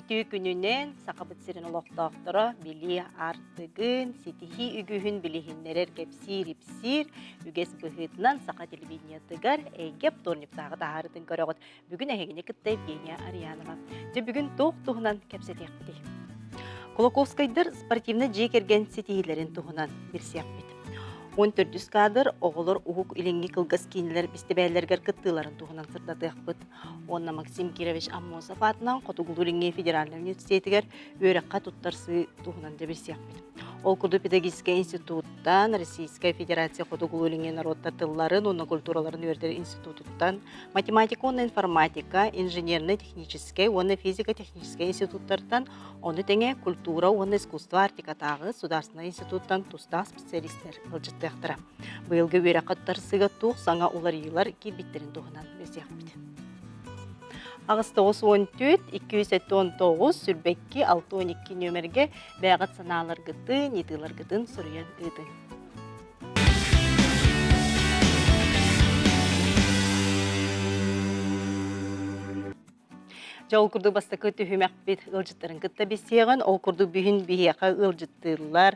Үтүө күнүнэн Сахабыт сирин олохтоохторо билии аартыгын, ситиһии үгүһүн билиһиннэрэр кэпсиир-ипсиир үгэс быһыытынан саха телевидениетыгар эйгэ вторниктааҕы таһаарыытын көрөҕүт. Бүгүн эһигини кытта Евгения Арианова. Дьэ бүгүн туох туһунан кэпсэтиэхпитий? Кулаковскайдар спортивнай дьиэ кэргэн ситиһиилэрин туһунан билсиэхпит. 14 кадр оҕолор Уһук Илиҥҥи кылгас киинэлэр бэстибээллэригэр кыттыыларын туһунан сырдатыахпыт. Уонна Максим Кирович Аммосов аатынан Хотугулуу-Илиҥҥи федеральнай университетыгар үөрэххэ туттарсыы туһунан да билсиэхпит. Ол курдук педагогическай институттан, Российскай Федерация Хотугулуу-Илиҥҥи норуоттар тылларын уонна культураларын үөрэтэр институтуттан, математика уонна информатика, инженернэй-техническэй уонна физико-техническэй институттартан, ону тэҥэ культура уонна искусство Арктикатааҕы судаарственнай институттан тустаах специалистэр ыалдьыттыахтара. Быйылгы үөрэххэ туттарсыыга туох саҥа уларыйыылар киирбиттэрин туһунан билсиэхпит. 894 279 22 62 нүөмэргэ бэйэҕит санааларгытын, ыйытыыларгытын суруйан ыытыҥ. Дьэ, ол курдук бастакы түһүмэхпит ыалдьыттарын кытта билсиэҕин. Ол курдук бүгүн биһиэхэ ыалдьыттыыллар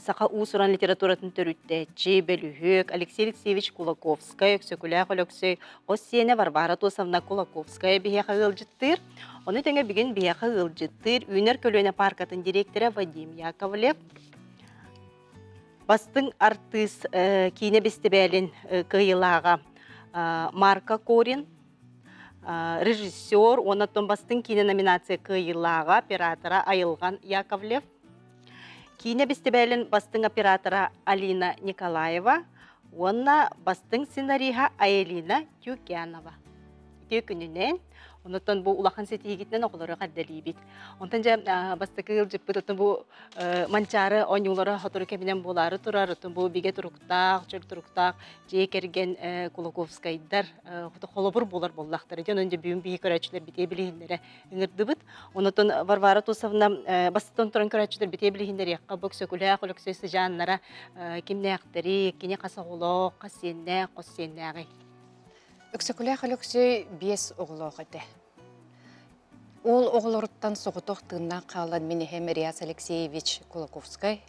саха уус-уран литературатын төрүттээччи, бөлүһүөк Алексей Алексеевич Кулаковскай, Өксөкүлээх Өлөксөй хос сиэнэ Варвара Тосовна Кулаковская биһиэхэ ыалдьыттыыр. Ону тэҥэ бүгүн биһиэхэ ыалдьыттыыр Үүнэр көлүөнэ пааркатын дириэктэрэ Вадим Яковлев, Бастыҥ артыыс киинэ бэстибээлин кыайыылааҕа Марко Корин, режиссер уонна оттон бастыҥ киинэ номинация кыайыылааҕа оператора Айылҕан Яковлев, киинэ бэстибээлин бастыҥ оператора Алина Николаева уонна бастыҥ сценариһа Аэлина Тюкянова. Үтүө күнүнэн! Онтон бу улахан ситиһиигитинэн оҕолору эҕэрдэлиибит. Онтон дьэ бастакы ыалдьыппыт оттон бу Манчаары оонньуулара сотору кэминэн буолаары турар, оттон бу бигэ туруктаах, чөл туруктаах дьиэ кэргэн Кулаковскайдар холобур буолар буоллахтара. Дьэ онон дьэ бүгүн биһи көрөөччүлэр битиэ билиһиннэрэ ыҥырдыбыт. Онотон Варвара Тусовна бастатан туран көрөөччүлэр битиэ билиһиннэриэххэ бу Өксөкүлээх Өлөксөй сыдьааннара кимнээхтэри, кини хас оҕолоох, хас сиэннээх, хос сиэннээҕий? Өксөкүлээх Өлөксөй биэс оҕолоох этэ. Уол оҕолоруттан соҕотох тыыннаах хаалан мин эһэм Реас Алексеевич Кулаковскай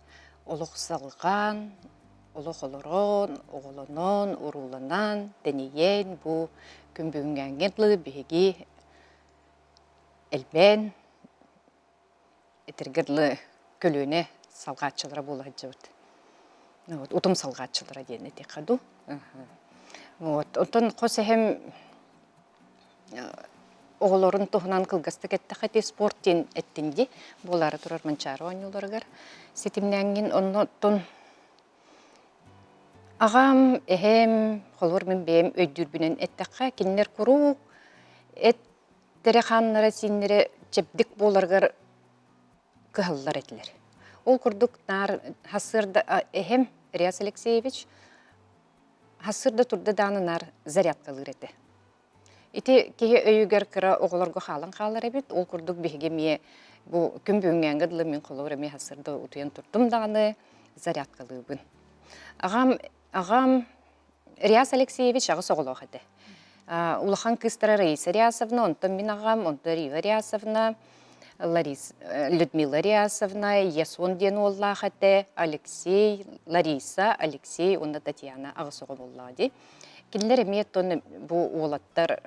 олох салҕаан, олох олорон, оҕолонон, урууланан, тэнийэн бу күн бүгүҥҥээҥҥэ дылы биһиги элбээн этэргэ дылы көлүөнэ салҕааччылара буола сылдьыбыт. Вот, утум салҕааччылара диэн этиэххэ дуу. Вот, онтон хос эһэм оҕолорун туһунан кылгастык эттэххэ ити спорт диэн эттин дии буолаары турар Манчаары оонньууларыгар ситимнээҥҥин оннуттан аҕам, эһэм, холобур мин бэйэм өйдүүрбүнэн эттэххэ кинилэр куруук эт Эттэрэ-хааннара-сииннэрэ чэбдик буоларыгар кыһаллар этилэр. Ол курдук наар сарсыарда эһэм Реас Алексеевич сарсыарда турда даҕаны наар зарядкалыыр этэ. Ити киһи өйүгэр кыра оҕолорго хаалан хаалар эбит. Ол курдук биһиги эмиэ бу күн бүгүҥҥээҥҥэ дылы мин холобур эмиэ сарсыарда утуйан турдум даҕаны зарядкалыыбын. Аҕам аҕам Реас Алексеевич аҕыс оҕолоох этэ. Улахан кыыстара Раиса Реасовна, онтон мин аҕам, онтон Рива Реасовна, Ларис, Людмила Реасовна, Ясон диэн уоллаах этэ, Алексей, Лариса, Алексей уонна Татьяна аҕыс оҕо буоллаҕа дии. Кинилэр эмиэ оттон бу уолаттар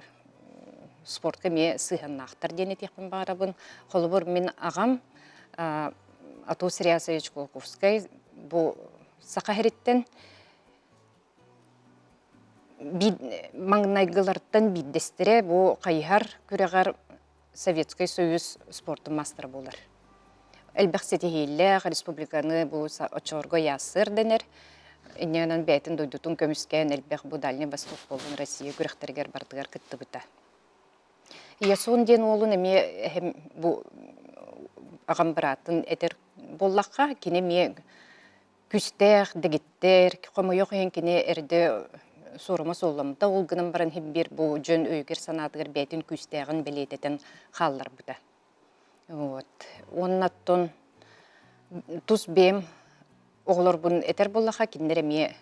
спортка эмиэ сыһыаннаахтар диэн этиэхпин баҕарабын. Холобур, мин аҕам Атос Реасович Кулаковскай бу Саха сириттэн Маҥнайгылартан биирдэстэрэ бу хайыһар күрэҕэр Советскай Союз спортун маастара буолар. Элбэх ситиһиилээх республиканы бу оччолорго ЯССР дэнэр. Инньэ гынан бэйэтин дойдутун көмүскээн элбэх бу Дальний Восток буоллун Россия күрэхтэригэр барытыгар кыттыбыта. Ясон диэн уолун эмиэ эһэм бу аҕам быраатын этэр буоллахха, кини эмиэ Күүстээх, дэгиттэр, хомойуох иһин кини эрдэ суорума суолламмыта, ол гынан баран иһин биир бу дьон өйүгэр-санаатыгар бэйэтин күүстээҕин бэлиэтэтэн хаалларбыта. Вот. Уонна оттон тус бэйэм оҕолорбун этэр буоллахха, кинилэр эмиэ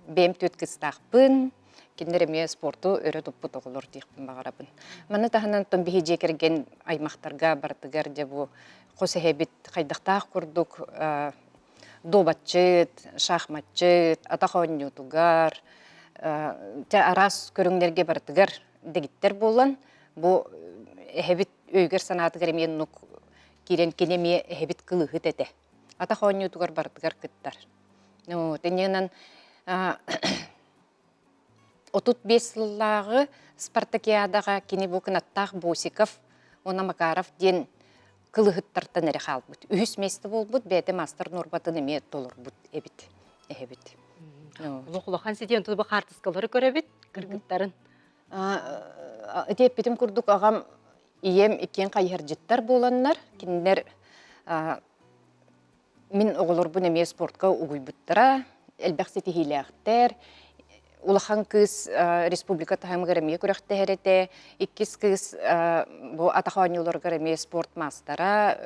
бэйэм түөрт кыыстаахпын, Кинилэр эмиэ спорту өрө туппут оҕолор диэхпин баҕарабын. Маны таһынан оттон биһи дьиэ кэргэн аймахтарга барытыгар дьэ бу хос эһэбит хайдахтаах курдук дуобатчыт, шахматчыт, атах оонньуутугар, дьэ араас көрүҥнэргэ барытыгар дэгиттэр буолан, бу эһэбит өйүгэр-санаатыгар эмиэ оннук киирэн кини эмиэ эһэбит кылыыһыт этэ. Атах оонньуутугар барытыгар кыттар. Вот, иннинэн 35 сыллааҕы спартакиадаҕа кини бу кынаттаах Босиков уонна Макаров диэн кылыһыттартан эрэ хаалбыт. Үһүс миэстэ буолбут, бэйэтэ маастар нуорбатын эмиэ толорбут эбит, эһэбит. Олох улахан ситиэн бу хаартыскалары көрөбүт, кыргыттарын. Ити эппитим курдук аҕам ийэм иккиэн хайыһардьыттар буоланнар, кинилэр Мин оҕолорбун эмиэ спортка угуйбуттара, элбэх ситиһиилээхтэр. Улахан кыыс республика таһымыгар эмиэ күрэхтэһэр этэ. Иккис кыыс бу атах оонньууларыгар эмиэ спорт маастара,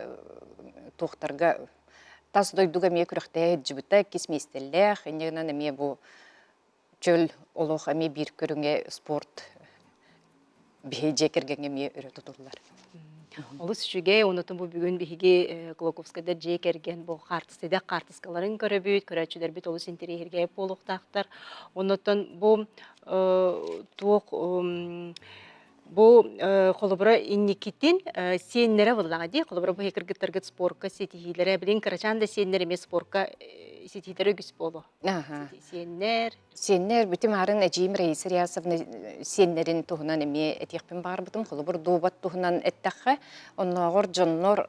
туохтарга тас дойдуга эмиэ күрэхтэһэ сылдьыбыта, иккис миэстэлээх. Инньэ гынан эмиэ бу чөл олох эмиэ биир көрүҥэ спорт биһи дьиэ кэргэҥҥэ эмиэ өрө тутуллар. Олус үчүгэй, онотун бу бүгүн биһиги Кулаковскайдар дьиэ кэргэн бу хаартыскайдах хаартыскаларын көрөбүт, көрөөччүлэрбит олус интэриэһиргээбит буолуохтаахтар. Онотон бу туох бу холобура инникитин сиэннэрэ буоллаҕа дии. Холобура бу кыргыттаргыт спорка ситиһиилэрэ, билин кырачаан да сиэннэр эмиэ спорка ситиһиилэрэ үгүс буолуо. Сиэннэр. Сиэннэр бүтүм аарын эдьиийим Раиса Рясовна сиэннэрин туһунан эмиэ этиэхпин баҕарбытым. Холобур, дуобат туһунан эттэххэ, оннооҕор дьоннор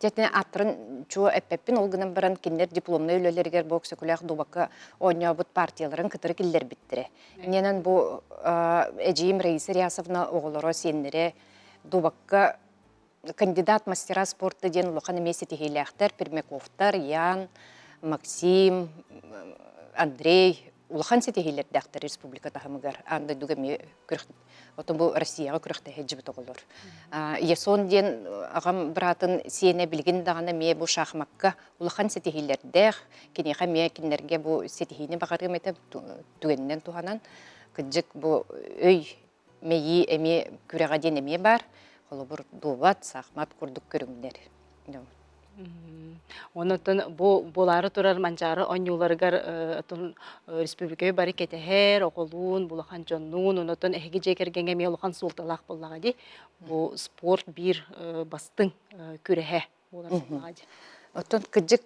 дьэтини ааттарын чуо эппэппин, ол гынан баран кинилэр дипломнай үлэлэригэр бу Өксөкүлээх дуобакка оонньообут партияларын кытары киллэрбиттэрэ. Инньэнэн бу эдьиийим Раиса Рясовна оҕолоро, сиэннэрэ дуобакка кандидат мастера спорта диэн улахан эмиэ ситиһиилээхтэр Пермяковтар, Ян, Максим, Андрей улахан ситиһиилэрдээхтэр республика таһымыгар аан дойдуга эмиэ күрэх отон бу Россияҕа күрэхтэһэ сылдьыбыт оҕолор. Ясон диэн аҕам быраатын сиэнэ билигин даҕаны эмиэ бу шахмакка улахан ситиһиилэрдээх. Киниэхэ эмиэ кинилэргэ бу ситиһиини баҕарыам этэ түгэнинэн туһанан кырдьык бу өй Мэйии эмиэ күрэҕэ диэн эмиэ баар. Холобур, дуобат, саахмат курдук көрүҥнэр. Онон бу буолаары турар Манчаары оонньууларыгар оттон республикаҕа бары кэтэһэр, оҕолуун, улахан дьоннуун, онон эһиги дьиэ кэргэҥҥэ эмиэ улахан суолталаах буоллаҕа дии. Бу спорт биир бастыҥ күрэһэ буолар буоллаҕа дии. Оттон кырдьык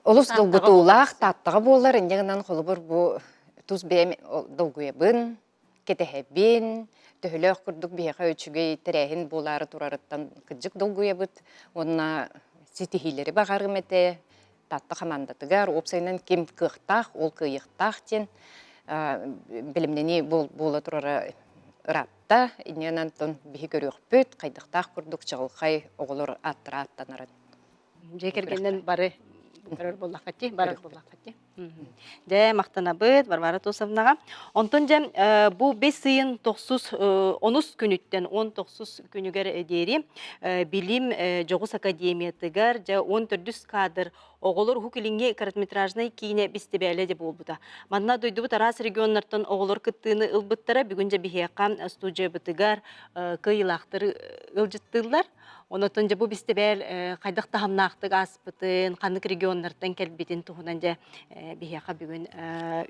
олус долгутуулаах Тааттаҕа буолар, инньэ гынан холобур бу тус бэйэм долгуйабын, кэтэһэбин, төһөлөөх курдук биһиэхэ үчүгэй тэрээһин буолаары турарыттан кырдьык долгуйабыт уонна ситиһиилэри баҕарым этэ Таатта хамаандатыгар уопсайынан ким кыахтаах, ол кыайыахтаах диэн бэлэмнэнии буола турара ыраатта. Инньэ онтон биһи көрүөхпүт, хайдахтаах курдук чаҕылхай оҕолор ааттара ааттанарын. Дьиэ кэргэнинэн бары көрөр буоллахха дии, барар буоллахха дии. Дьэ, махтанабыт Варвара Тусовнаҕа. Онтон дьэ, бу бэс ыйын тохсус онус күнүттэн 19 күнүгэр диэри билим дьоҕус академиятыгар дьэ 14 кадр оҕолор Уһук Илиҥҥи короткометражнай киинэ бэстибээлэ дьэ буолбута. Манна дойдубут араас регионнартан оҕолор кыттыыны ылбыттара. Бүгүн дьэ биһиэхэ студиябытыгар кыайыылаахтары ыалдьыттыыллар. Онотон дьэ бу бэстибээл хайдах таһымнаахтык ааспытын, ханнык регионнартан кэлбитин туһунан дьэ биһиэхэ бүгүн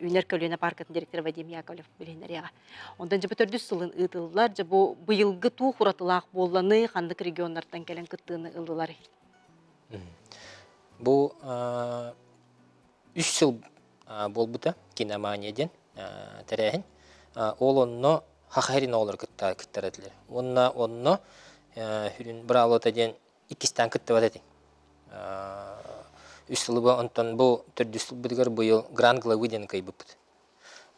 Үүнэр көлүөнэ пааркатын директора Вадим Яковлев билиһиннэриэҕэ. Онтон дьэ бу төрдүс сылын ыытыллар. Дьэ бу быйылгы туох уратылаах буолланы, ханнык регионнартан кэлэн кыттыыны ыллылар? Бу үс сыл буолбута киномания диэн тэрээһин. Ол онно Хахарин оҕолор кытта кыттар этилэр. Уонна онно сүрүн быраабылата диэн иккистээн кыттыбат этиҥ. Үс сылы онтон бу төрдүс сылбытыгар быйыл Гранд главы диэн кыайбыппыт.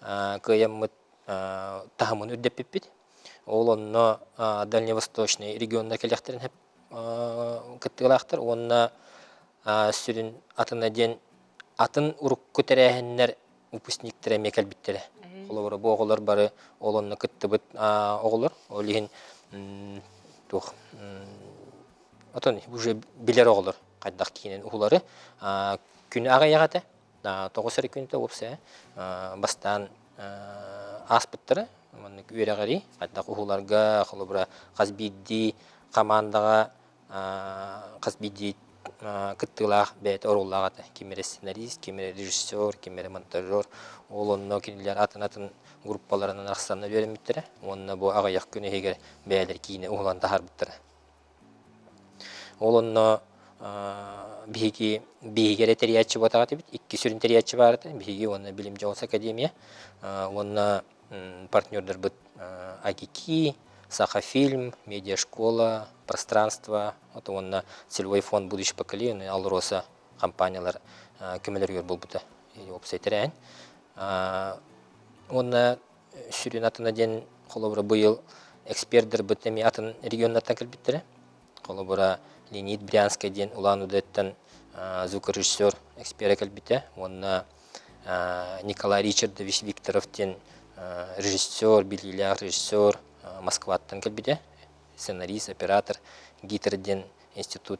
Кыайаммыт таһымын үрдэппиппит. Ол онно Дальневосточный регионна кэлиэхтэрин кыттыылаахтар уонна сүрүн атына диэн атын урукку тэрээһиннэр выпускниктара эмиэ кэлбиттэрэ. Холобура, бу оҕолор бары ол онно кыттыбыт оҕолор. Ол иһин туох отон уже билэр оҕолор хайдах киинэн уһулары күнү аҕыйах этэ. Тоҕус эрэ күнтэ уопсайа бастаан ааспыттара. Маннык үөрэҕири хайдах уһуларга, холобура, хас биирдии хамаандаҕа хас биирдии кыттыылаах бэйэтэ оруоллаах этэ. Ким эрэ сценарист, ким эрэ режиссер, ким эрэ монтажер. Ол онно кинилэр атын-атын группаларынан арахсаннар үөрэммиттэрэ уонна бу аҕыйах күн иһигэр бэйэлэр киинэ уһулан таһаарбыттара. Ол онно биһиги биһиги эрэ тэрийээччи буолбатах этибит, икки сүрүн тэрийээччи баар этэ. Биһиги уонна Билим Дьоҕус Академия уонна партнердарбыт АГИКИ, Сахафильм, Медиашкола, Пространство уонна Целевой фонд будущих поколений, АЛРОСА компаниялар көмөлөрүгэр буолбута уопсай тэрээһин. Уонна сүрүн атына диэн холобура быйыл экспердэрбит эмиэ атын регионнартан кэлбиттэрэ. Холобура Леонид Брянскай диэн Улан-Удэттэн звукорежиссер эксперэ кэлбитэ уонна Николай Ричардович Викторов диэн режиссер, билиилээх режиссер Москваттан кэлбитэ. Сценарист, оператор, ГИТР диэн институт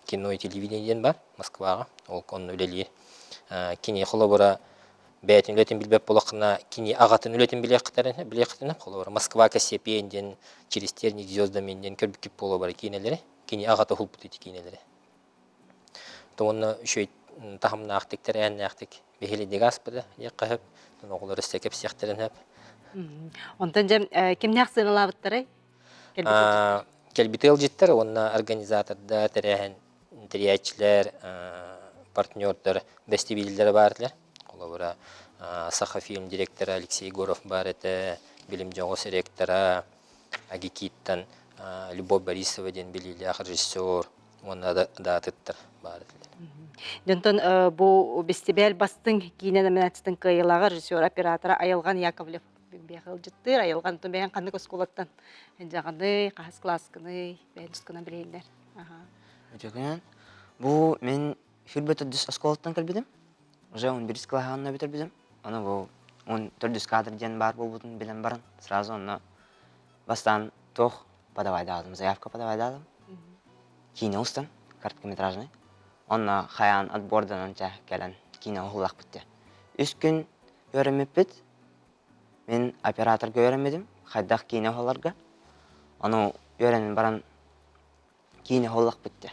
кино и телевидение диэн бар Москваҕа. Ол онно үлэлиир. Кини холобура бэйэтин үлэтин билбэт буоллаххына, кини аҕатын үлэтин билиэххитин билиэххитинэ, холобура Москва Кассиопея диэн через тернии к звездам диэн көрбүккүт буолуо бары киинэлэри. Кини аҕата уһулбут ити киинэлэри. Уонна үчүгэй таһымнаахтык, тэрээһиннээхтик биһилийдик ааспыта диэххэ сөп. Оҕолор өссө кэпсиэхтэрин сөп. Онтон дьэ кимнээх сыаналаабыттарай? Кэлбит ыалдьыттар уонна организатордар, тэрээһин тэрийээччилэр, партнердар бэстибииллэрэ баар этилэр. Холобура, Сахафильм директора Алексей Егоров баар этэ, Билим дьоҕус ректора АГИКИттан Любовь Борисова диэн билиилээх режиссер уонна да атыттар баар этилэр. Дьонтон бу бэстибээл бастыҥ киинэ номинациятын кыайыылааҕа режиссер оператора Айылҕан Яковлев биһиэхэ ыалдьыттыыр. Айылҕан бэйэҥ ханнык оскуолаттан дьаҕаный, хаһыс кылааскыный, бэйэҥ тускунан билиһиннэр. Үтүөкүнэн. Бу мин Сүрбэ төрдүс оскуолаттан кэлбитим. Уже он бирис кылааһы бүтэрбитим. Аны бу он төрдүс кадр диэн баар буолбутун билэн баран сразу онно бастаан туох подавайдаатым, заявка подавайдаатым. Киинэ устан, короткометражный. Онно хайаан отборданан чэ кэлэн киинэ уһуллахпыт дии. Үс күн үөрэммиппит. Мин операторга үөрэммитим, хайдах киинэ уһуларга. Ону үөрэнэн баран киинэ уһуллахпыт дии.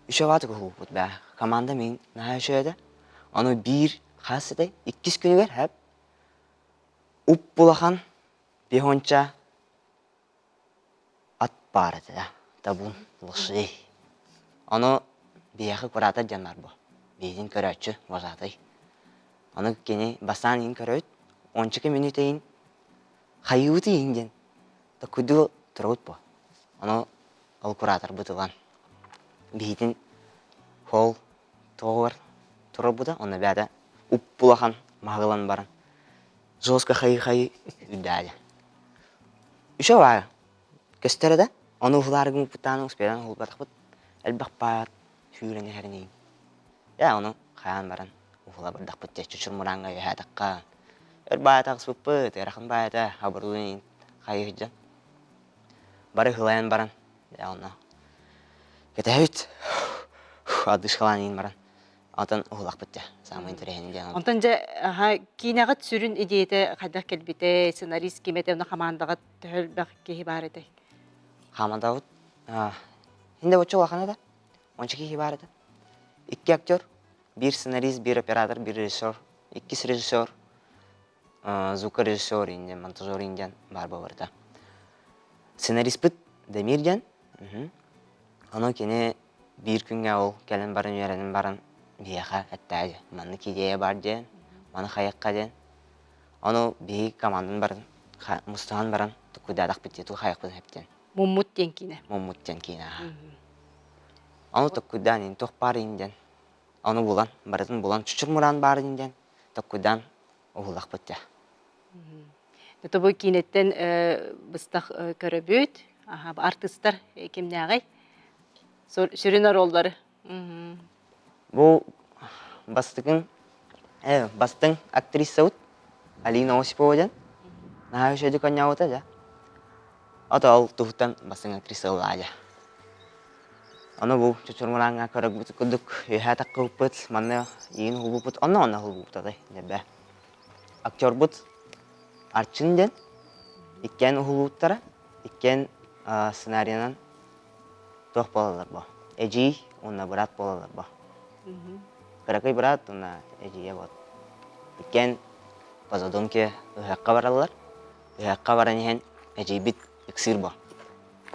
Үчүгэй уһулбут бээ. Команда мин наһаа үчүгэй этэ. Ону биир хас этэй? Иккис күнүгэр хэп уп-улахан пехонча ат баар этэ да. Табун лошадей. Ону биһиэхэ куратор диэн баар буо. Биһигин көрөөччү, вожатый. Ону кини бастаан иһин көрөбүт, ончука мүнүүтэйин хайыыбыт иһин диэн Такуйдуу турабыт буо. Ону ол кураторбыт ылан биһитин холл туоҕугар турарбыта, онно бэйэтэ уп-улахан маһы ылан баран жестко хайыы-хайыы үрдээдэ. Үчүгэй баайа көстөр да, ону уһулаары гыммыппыттааны успедан уһулбатахпыт элбэх баайа сүүрэн иһэрин иһин. Ээ ону хайаан баран уһула бардахпыт дьэ чучур-мурааҥҥа үөһээтэххэ өр баайа таҕыспыппыт, ыарахан баайа оборудование хайыһыдьан бары ыһылайан баран дьэ онно кэтэһэбит одышкалаан иһин баран онтон уһулахпыт дьэ самый интэриэһинэй диэн Онтон дьэ аха киинэҕит сүрүн идеята хайдах кэлбитэй, сценарист ким этэ, онно хамаандаҕа төһө элбэх киһи баар этэй? Хамаандабыт инде оччо улахан этэ ончу киһи баар этэ икки актер биир сценарист биир оператор биир режиссер иккис режиссер звукорежиссер диэн монтажер диэн баар буолбута. Сценариспыт Дамир диэн. Ону кини биир күҥҥэ ол кэлэн баран үөрэнэн баран биһиэхэ эттээди маннык идея баар диэн, маны хайыахха диэн. Ону биһиги командан баран мустаһан баран туккуйдаатахпыт дии, тугу хайыахпытын сөп диэн. Муммут диэн киинэ. Муммут диэн киинэ. Ону токкуйдаан ин туох баар ин диэн. Ону булан, барытын булан, чучур-мураан баар ин диэн токкуйдаан уһулахпыт дьэ. Это бу киинэттэн быстах көрөбүт. Аха, артыыстар кимнээҕий? Сүрүн оруоллары. Бу бастыкын бастыҥ актрисабыт Алина Осипова диэн. Наһаа үчүгэйдик оонньообута дьэ. Ото ол туһуттан бастыҥ актриса ылла дьэ. Ону бу чочурмалааҥҥа көрөрбүт курдук үөһээ таххыбыппыт, манна иин уһулбуппут, онно-онно уһулбуппут атай, дьэбэ. Актербут Арчын диэн иккиэн уһулбуттара, иккиэн сценарийынан туох буолаллар бо? Эдьиий уонна быраат буолаллар бо. Кыракый быраат уонна эдьиийэ вот. Иккиэн по задумке ыһыахха бараллар. Ыһыахха баран иһэн эдьиийбит ыксыыр бо.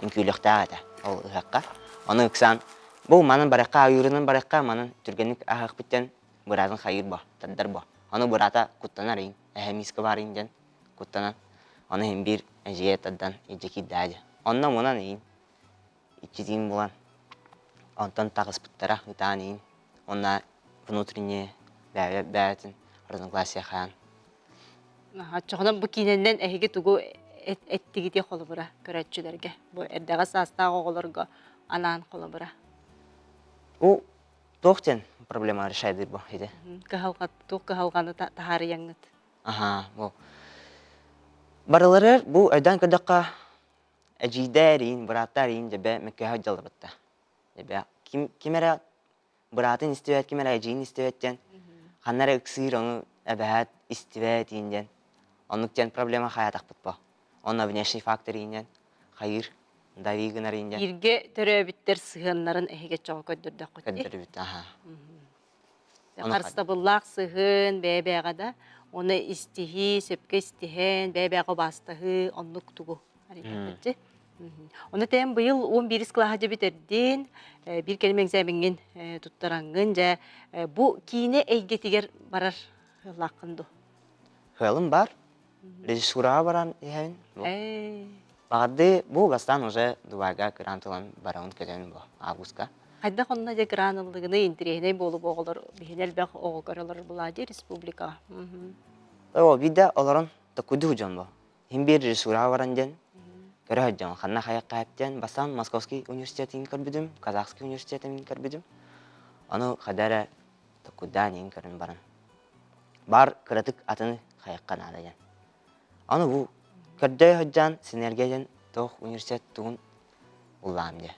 Үҥкүүлүөхтээх этэ ол ыһыахха. Ону ыксаан бу манан барыахха ойуурунан барыахха манан түргэнник аһыахпыт диэн быраатын хайыыр бо, тардар бо. Ону быраата куттанар иҥ, эһэ миискэ баар иҥ диэн куттанан ону иһин биир эдьиийэ тардан илдьэ киирдээ дьэ. Онно мунан иҥ иччитиин булан онтон таҕыспыттара ытаан иин уонна внутренние бэйэ бэйэтин разногласия хаан Оччоҕуна бу киинэннэн эһиги тугу эттигитий холобура көрөөччүлэргэ? Бу эрдэҕэс саастаах оҕолорго анаан холобура. У туох диэн проблема решайдыр бу ити? Кыһалҕа туох кыһалҕаны таһаарыйаҥҥыт? Аха, бу барылары бу өйдөөн көрдөххө эдьиийдэр иин, бырааттар иин дьэбэ мөккүһэ дьаллыбытта. Дьэбэ ким ким эрэ быраатын истибэт, ким эрэ эдьиийин истибэт диэн ханна эрэ ыксыыр ону эбэһээт истибэт иин диэн оннук диэн проблема хайаатахпыт бо. Онно внешний фактор иин диэн хайыыр дави гынар иин диэн. Бииргэ төрөөбүттэр сыһыаннарын эһиги чоҕо көрдөрдөххүт дии. Көрдөрүбүт, аха. Харыстабыллаах сыһыан бэйэ-бэйэҕэ да, уонна истиһии, сөпкө истиһэн, бэйэ-бэйэҕэ убаастаһыы оннук тугу арыйдахпытчы. Ону тээн быйыл 11 кылааһа дьэ бүтэрдин, биир кэлим экзамеҥҥин туттараҥҥын, дьэ бу киинэ эйгэтигэр барар ыаллааххын дуо? Ыалым бар. Режиссураҕа баран иһэбин. Баҕардыы бу бастаан уже Дубайга грант ылан барабын көтөбүн бу августка. Хайдах онно дьэ грант ыллыгыный интэриэһинэй буолуп оҕолор биһини элбэх оҕо көрөлөр була дии республикаҕа. Оо биирдэ олорон токуйдуу дьон бу. Иһин биир режиссураҕа баран диэн көрө сылдьан ханна хайахха диэн бастаан Московский университетын көрбүтүм, Казахский университетын көрбүтүм. Ону хада эрэ токуйдаан иһин көрөн баран баар кыратык атын хайахха наада диэн. Аны бу көрдөй сылдьан Синергия диэн туох университет тугун уллаам диэ.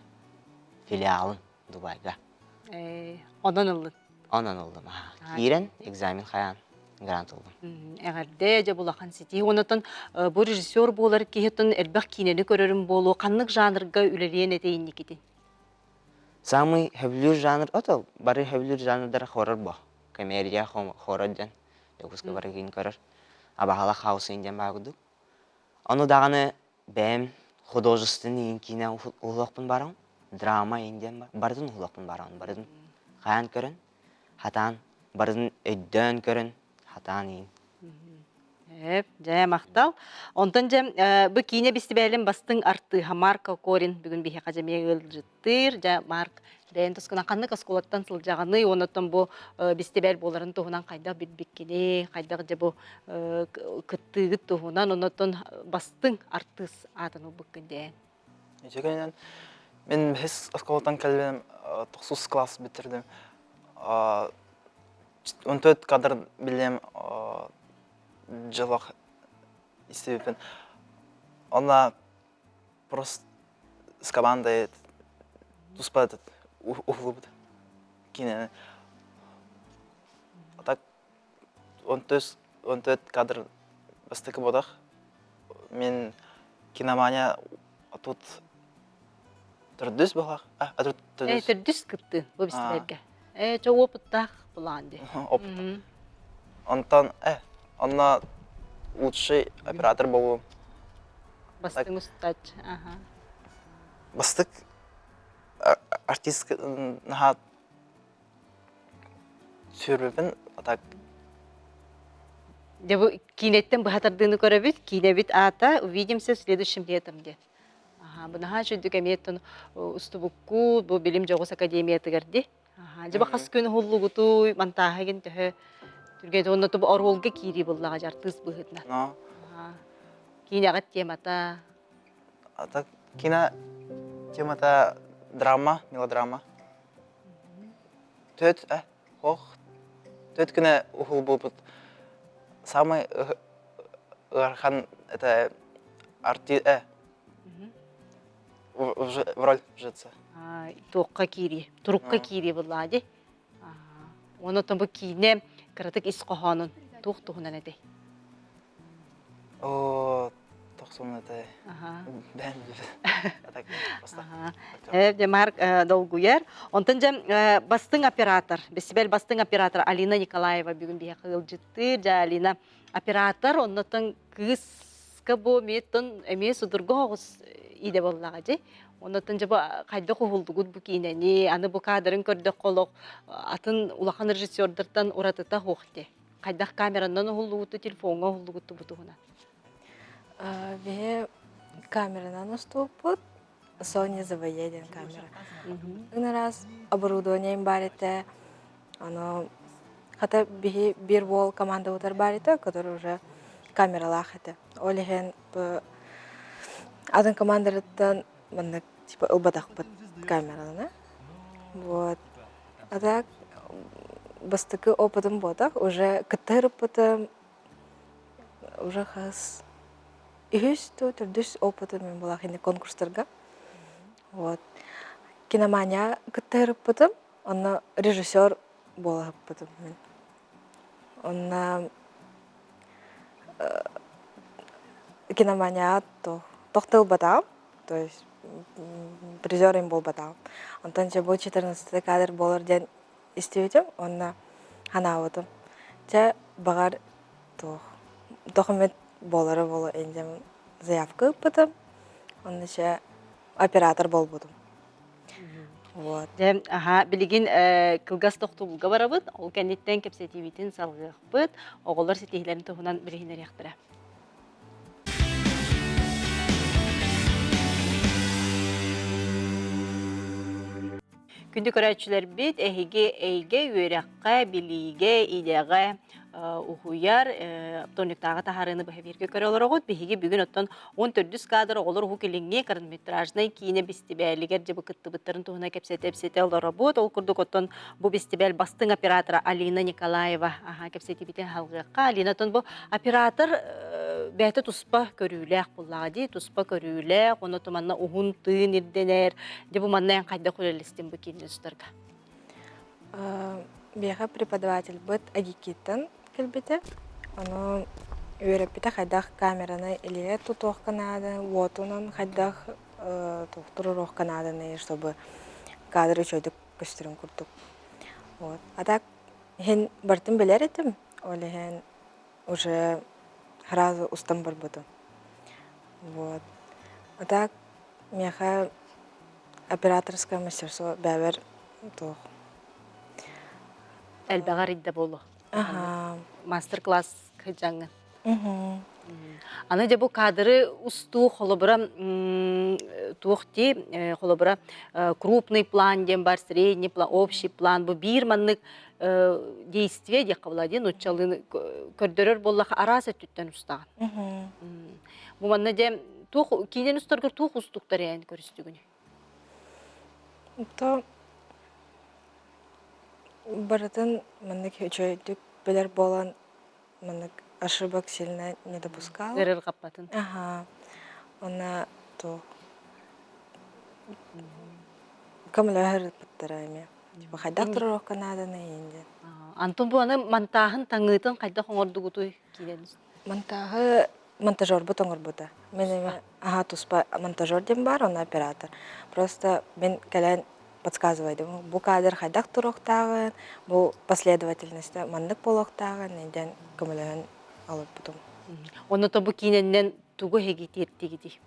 Филиалын Дубайга. Онон ыллын. Онон ыллым. Киирэн экзамен хайаан грант ыллым. Эҕэрдэ, дьэ улахан ситиһии. Онотон бу режиссер буолар киһитин элбэх киинэни көрөрүм буолуо. Ханнык жанрга үлэлиэн этэй инникитин? Самый сөбүлүүр жанр ото бары сөбүлүүр жанрдара хоррор бо. Комедия хоррор диэн Дьокуускай бары киин көрөр. Абаһала хаосын диэн баа курдук. Ону даҕаны бэйэм художественный киинэ уһулуохпун баран, драма иин диэн бар, барытын уһулуохпун баран, барытын хайаан көрөн, хатаан, барытын өйдөөн көрөн, хатаан иин. Эп, дьэ, махтал. Онтон дьэ, бу киинэ бистибээлин бастыҥ артыыһа Марк Кокорин бүгүн биһиэхэ дьэ эмиэ ыалдьыттыыр. Дьэ, Марк, бэйэн тускунан ханнык оскуолаттан сылдьаҕыный, оннуттан бу бистибээл буоларын туһунан хайдах билбиккиний, хайдах дьэ бу кыттыыгыт туһунан, оннуттан бастыҥ артыыс аатын ылбыккын дээн. Үчүгэйинэн мин бэһис оскуолаттан кэллим, тохсус класс бүтэрдим. 14 кадр билиэм дьылах истибиппин. Онно просто с командой туспа этот уһулубут киинэни. А так 14 кадр бастакы бодах. Мен киномания тут төрдүс буолах. А, тут төрдүс. Төрдүс кыттыы бу бистилэргэ. Э, чо опыттаах булаан ди. Опыт. Онтон, э, онно лучший оператор болуум. Бастыҥ устач, аха. Бастык артист наһаа сүрбүпүн а так Дьэ бу киинэттэн быһа тардыыны көрөбүт. Киинэбит аата «Увидимся в следующем летом» диэн. Аха, бу наһаа үчүгдүк эмиэ устубукку бу билим дьоҕус академиятыгар ди. Аха, дьэ бу хас күн уһуллугутуй, монтааһыгын төһө түргэн уонна тубу оруолга киирии буллаҕа дьэ артыыс быһыытынан. Но. Киинэҕит темата. А так кино темата драма, мелодрама. Төт, э, ох, төт күнэ уһулбуппут. Самый ыарахан это арти, э, в роль вжиться. Туохха киирии, турукка киирии буоллаҕа дии. Уонна оттон бу киинэ кыратык ис хоһоонун туох туһунан этэй? Оо, тохсун этэй. Бэм Дьэ, Марк долгуйар. Онтон дьэ бастыҥ оператор, бэстибэл бастыҥ оператор Алина Николаева бүгүн биһиэхэ ыалдьыттыыр. Дьэ, Алина оператор, оннотон кыыска бу эмиэ эмиэ судургу оҕус идэ буоллаҕа дии. Оннотон дьэ бу хайдах уһулдугут бу киинэни, аны бу кадрын көрдөххө олох атын улахан режиссердартан уратыта суох дии. Хайдах камеранан уһуллубуту, телефоҥҥа уһуллубуту бу туһунан. Биһи камеранан устубуппут. Sony ZV-E диэн камера. Ын оборудованием баар этэ. Ону хата биһи биир уол командабытыгар баар этэ, который уже камералаах этэ. Ол иһин атын командаларыттан маннык типа ылбатахпыт камераны. Вот. А так бастакы опытым буотах, уже кыттыһырыппытым уже хас үһүс то төрдүс опытым мен булах ини конкурстарга. Вот. Киномания кыттыһырыппытым, онно режиссер буолаһыппытым мин. Онно киноманияҕа тохтолбатаҕым, то есть призер им буолбатаҕым. Онтон дьэ бу 14 кадр буолар диэн истибитим уонна санаабытым. Чэ, баҕар туох документ буолара буолуо диэн заявка ыыппытым. Онно чэ оператор буолбутум. Вот. Дьэ, аха, билигин кылгас тохтобулга барабыт. Ол кэнниттэн кэпсэтиибитин салгыахпыт. Оҕолор ситиһиилэрин туһунан билиһиннэриэхтэрэ. Күндү көрөөччүлэрбит, эһиги эйгэ үөрэххэ, билиигэ, идэҕэ уһуйар тониктааҕы таһаарыыны быһа бииргэ көрө олороҕут. Биһиги бүгүн оттон 14 кадр оҕолор уһук илиҥҥи короткометражнай киинэ бэстибээлигэр дьэ бу кыттыбыттарын туһунан кэпсэтэ-ипсэтэ олоробут. Ол курдук оттон бу бэстибээл бастыҥ оператора Алина Николаева аха кэпсэтиибитин салҕыахха. Алина оттон бу оператор бэйэтэ туспа көрүүлээх буоллаҕа дии, туспа көрүүлээх, ону манна уһун тыын ирдэнэр. Дьэ бу манна эн хайдах үлэлэстин бу киинэ устарга? Биһиэхэ преподавательбыт Агикиттан кэлбитэ. Ону үөрэппитэ хайдах камераны илиигэ тутуохха наада, уотунан хайдах туруоруохха нааданы, чтобы кадр үчүгэйдик көстөрүн курдук. Вот. А так иһин барытын билэр этим. Ол иһин уже сразу устан барбытым. Вот. А так миэхэ операторское мастерство бэйэбэр туох Элбэҕи арыйда буолуо. Мастер-класс кыдьаҥҥын. Аны дьэ бу кадры устуу холобура туох дии холобура крупный план диэн бар, средний план, общий план бу биир маннык действие диэххэ була диэн нууччалыын көрдөрөр буоллаха араас өттүттэн устаҕын. Бу манна дьэ туох киинэн устаргар туох устуктар эн көрүстүгүнүй? То барытын маннык үчүгэйдик билэр буолан маннык ошибок сильно не допускала. Ыарырҕаппатын. Аха. Уонна туох көмөлөһөр эмиэ. Типа хайдах туруорукка нааданы иин диэн. Антон бу аны монтааһын таҥыытын хайдах оҥордугутуй киинэн? Монтааһы монтажербут оҥорбута. Мин эмэ аһа туспа монтажер диэн баар, онно оператор. Просто мин кэлэн подсказывайдым. Бу кадр хайдах туруохтааҕын, бу последовательностьта маннык буолуохтааҕын диэн көмөлөһөн олорбутум. Онно бу киинэннэн тугу эһиги тиэртигитий?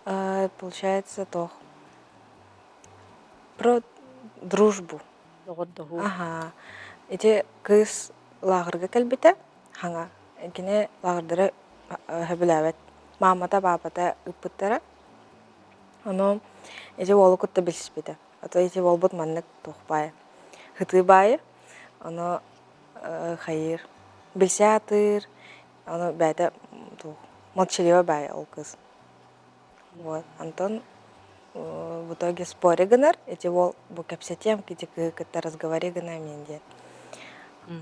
Получается, туох про дружбу. Доҕордоһуу. Аха. Ити кыыс лааҕырга кэлбитэ. Хаҥа. Кини лааҕырдары сөбүлээбэт. Маамата, паапата ыыппыттара. Ону ити уолу кытта билсибитэ. А то ити уолбут маннык туох баайы, сытыы баайы. Ону хайыыр, билсэ сатыыр. Ону бэйэтэ туох молчаливый баайы ол кыыс. Вот. Антон в итоге споре гынар, ити уол бу кэпсэтиэм, ити кыыһы кытта разговори гыныам диэн.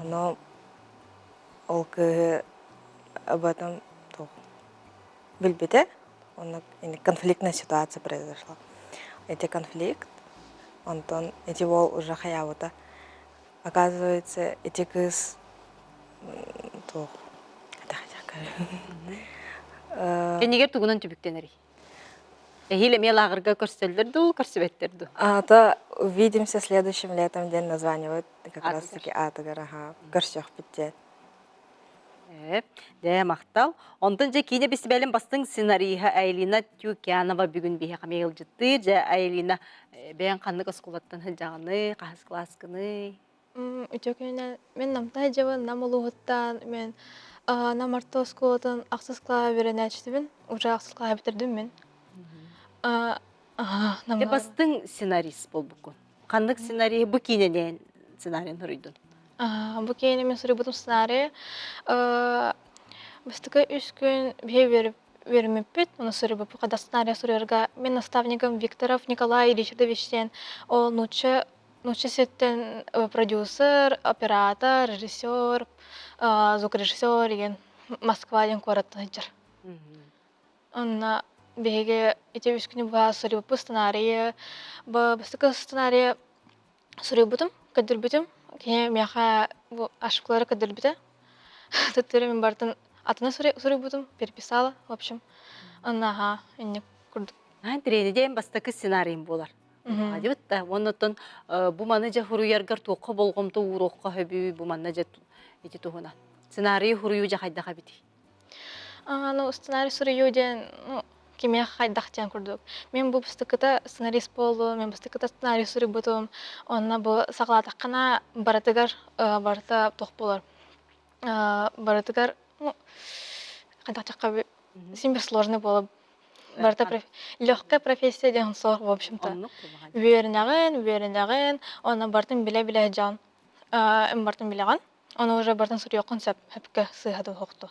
Ону ол кыыһы об этом туох билбитэ, онно конфликтная ситуация произошла. Ити конфликт. Онтон ити уол уже хайаабыта. Оказывается, ити кыыс туох Кэннигэр тугунан түбүктэнэрий? Эһиил эмиэ лааҕырга көрсөллөр дуу, көрсүбэттэр дуу? А то увидимся следующим летом диэн названиебыт как раз таки аатыгар аха көрсүөхпүт диэн. Дэ махтал. Онтон дьэ киинэ бэстибээлин бастыҥ сценариһа Айлина Тюкянова бүгүн биһиэхэ эмиэ ыалдьыттыыр. Дьэ Айлина бэйэҥ ханнык оскуолаттан сылдьаҕыный, хаһыс кылааскыный? Үтүө күнүнэн мин Намтай дьыбын Нам улууһуттан мен Нам орто оскуолатын ахсыс кылааһа үөрэнээччитибин. Уже ахсыс кылааһы бүтэрдим мин. Дьэ бастыҥ сценарист буолбуккун. Ханнык сценарий бу киинэнэн сценарийын суруйдун? Бу киинэ мин суруйбутум сценарий бастакы үс күн биһи үөрэммиппит, ону суруйбуппут хада сценарий суруйарга мин наставнигым Викторов Николай Ричардович диэн ол нуучча нуучча ситтэн продюсер, оператор, режиссер, звукорежиссер деген Москва диэн куораттан сылдьар. Онно биһиги ити үс күнү быһа суруйбуппут сценарийы. Бастакы сценарийы суруйбутум, көрдөрбүтүм. Кини миэхэ бу ошибкалары көрдөрбүтэ. Төттөрү мин барытын атына суруйбутум, переписала, в общем. Онно аха, инник курдук. Тренер диэн бастакы сценарийым буолар. Дебит да, оннотон бу маны дьэ хуруйаргар туохха болҕомто ууруохха хөбүү, бу манна дьэ ити туһунан. Сценарийы хуруйуу дьэ хайдах эбитий? Ну, сценарий суруйуу диэн, ну, кимиэхэ хайдах диэн курдук. Мин бу бастакыта сценарист буоллум, мин бастакыта сценарий суруйбутум. Онно бу саҕалаатаххына барытыгар барыта туох буолар? Барытыгар, ну, хайдах син бир сложный буолар. Барыта легкая профессия диэн суох, в общем-то. Үөрэнэҕин, үөрэнэҕин, онно барытын билэ-билэ дьон барытын билэҕин. Ону уже барытын суруйуоххун сөп, сөпкө сыыһа да уһукту.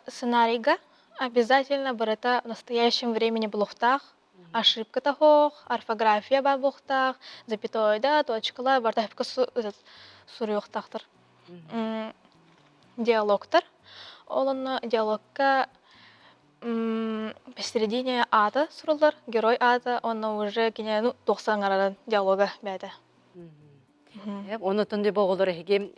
Сценарийга обязательно барыта в настоящем времени булуохтаах, ошибката суох, орфография баар буолуохтаах, запятойда, точкалар барыта сөпкө суруйуохтаахтар. Диалогтар. Ол онно диалогка посередине аата суруллар, герой аата, онно уже кини ну туох саҥарарын диалога бэйэтэ. Онотон дьэ оҕолор эһиги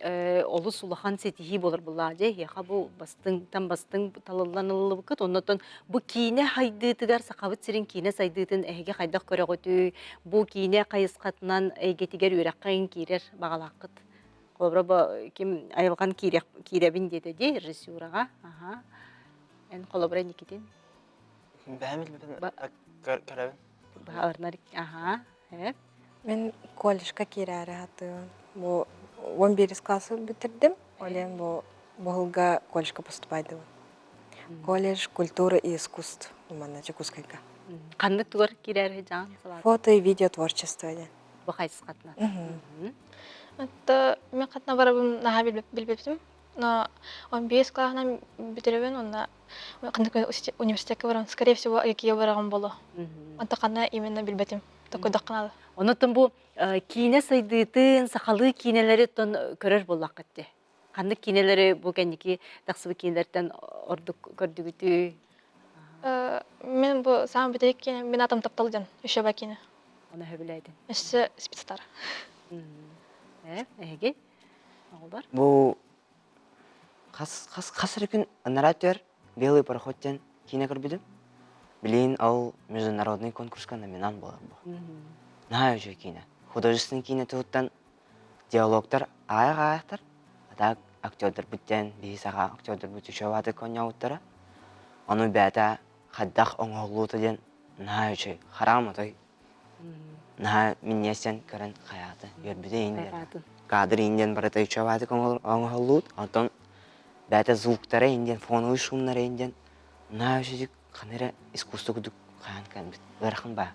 олус улахан ситиһии буолар буллаа дьэ эһиэхэ бу бастыҥтан бастыҥ талыллан ылыллыбыккыт оннотон бу киинэ хайдыытыгар Сахабыт сирин киинэ сайдыытын эһиги хайдах көрөҕүтүй бу киинэ хайысхатынан эйгэтигэр үөрэххэ киирэр баҕалааххыт холобура бу ким айылҕан киирэбин диэтэ дии режиссураҕа аха эн холобура Никитин Бэйэм билбитин көрөбүн. Баһаарнар аха Мин колледжка киирээри сатыыбын. Бу 11 классы бүтэрдим. Ол иһин бу быһылга колледжка поступайдыбын. Колледж культуры и искусств манна Дьокуускайга. Ханнык тугар киирээри дьаҥ салаата? Фото и видео творчество диэн. Бу хайысхатынан. Отто мен хатна барабын наһаа билбэппитим. Но 15 класынан бүтэрэбин онно ханнык университекка баран, скорее всего, АГИКИга бараҕым боло. Онто ханна именно билбэтим. Такойдоххо Онотон бу киинэ сайдыытын, сахалыы киинэлэри тон көрөр буоллаххыт дии. Ханнык киинэлэри бу кэнники тахсыбыт киинэлэртэн ордук көрдүгүтүй? Мен бу саамай бүтэһик киинэ мин атым таптал диэн еще ба киинэ. Оны сөбүлээтин. Өссө спецтар. Эһиги оҕолор? Бу хас хас хас эрэ күн анараа өттүгэр Белый пароход диэн киинэ көрбүтүм. Билигин ол международный конкурска номинант буолар бу. Наһаа үчүгэй киинэ. Художественный киинэ туһуттан диалогтар аҕыйах-аҕыйахтар, а так актердарбыт диэн биһи саха актердарбыт үчүгэй баҕайытык оонньообуттара. Ону бэйэтэ хайдах оҥоһуллубута диэн наһаа үчүгэй. Хараҕым отой Наһаа минньиэстэн көрөн хайаата, үөрбүтэ иһин диэн. Кадр иһин диэн барыта үчүгэйдик оҥоһуллубут. Онтон бэйэтэ звуктара иһин диэн, фоновый шумнара иһин диэн наһаа үчүгэй ханна эрэ искусство курдук хаан кэлбит. Ыарахан баа.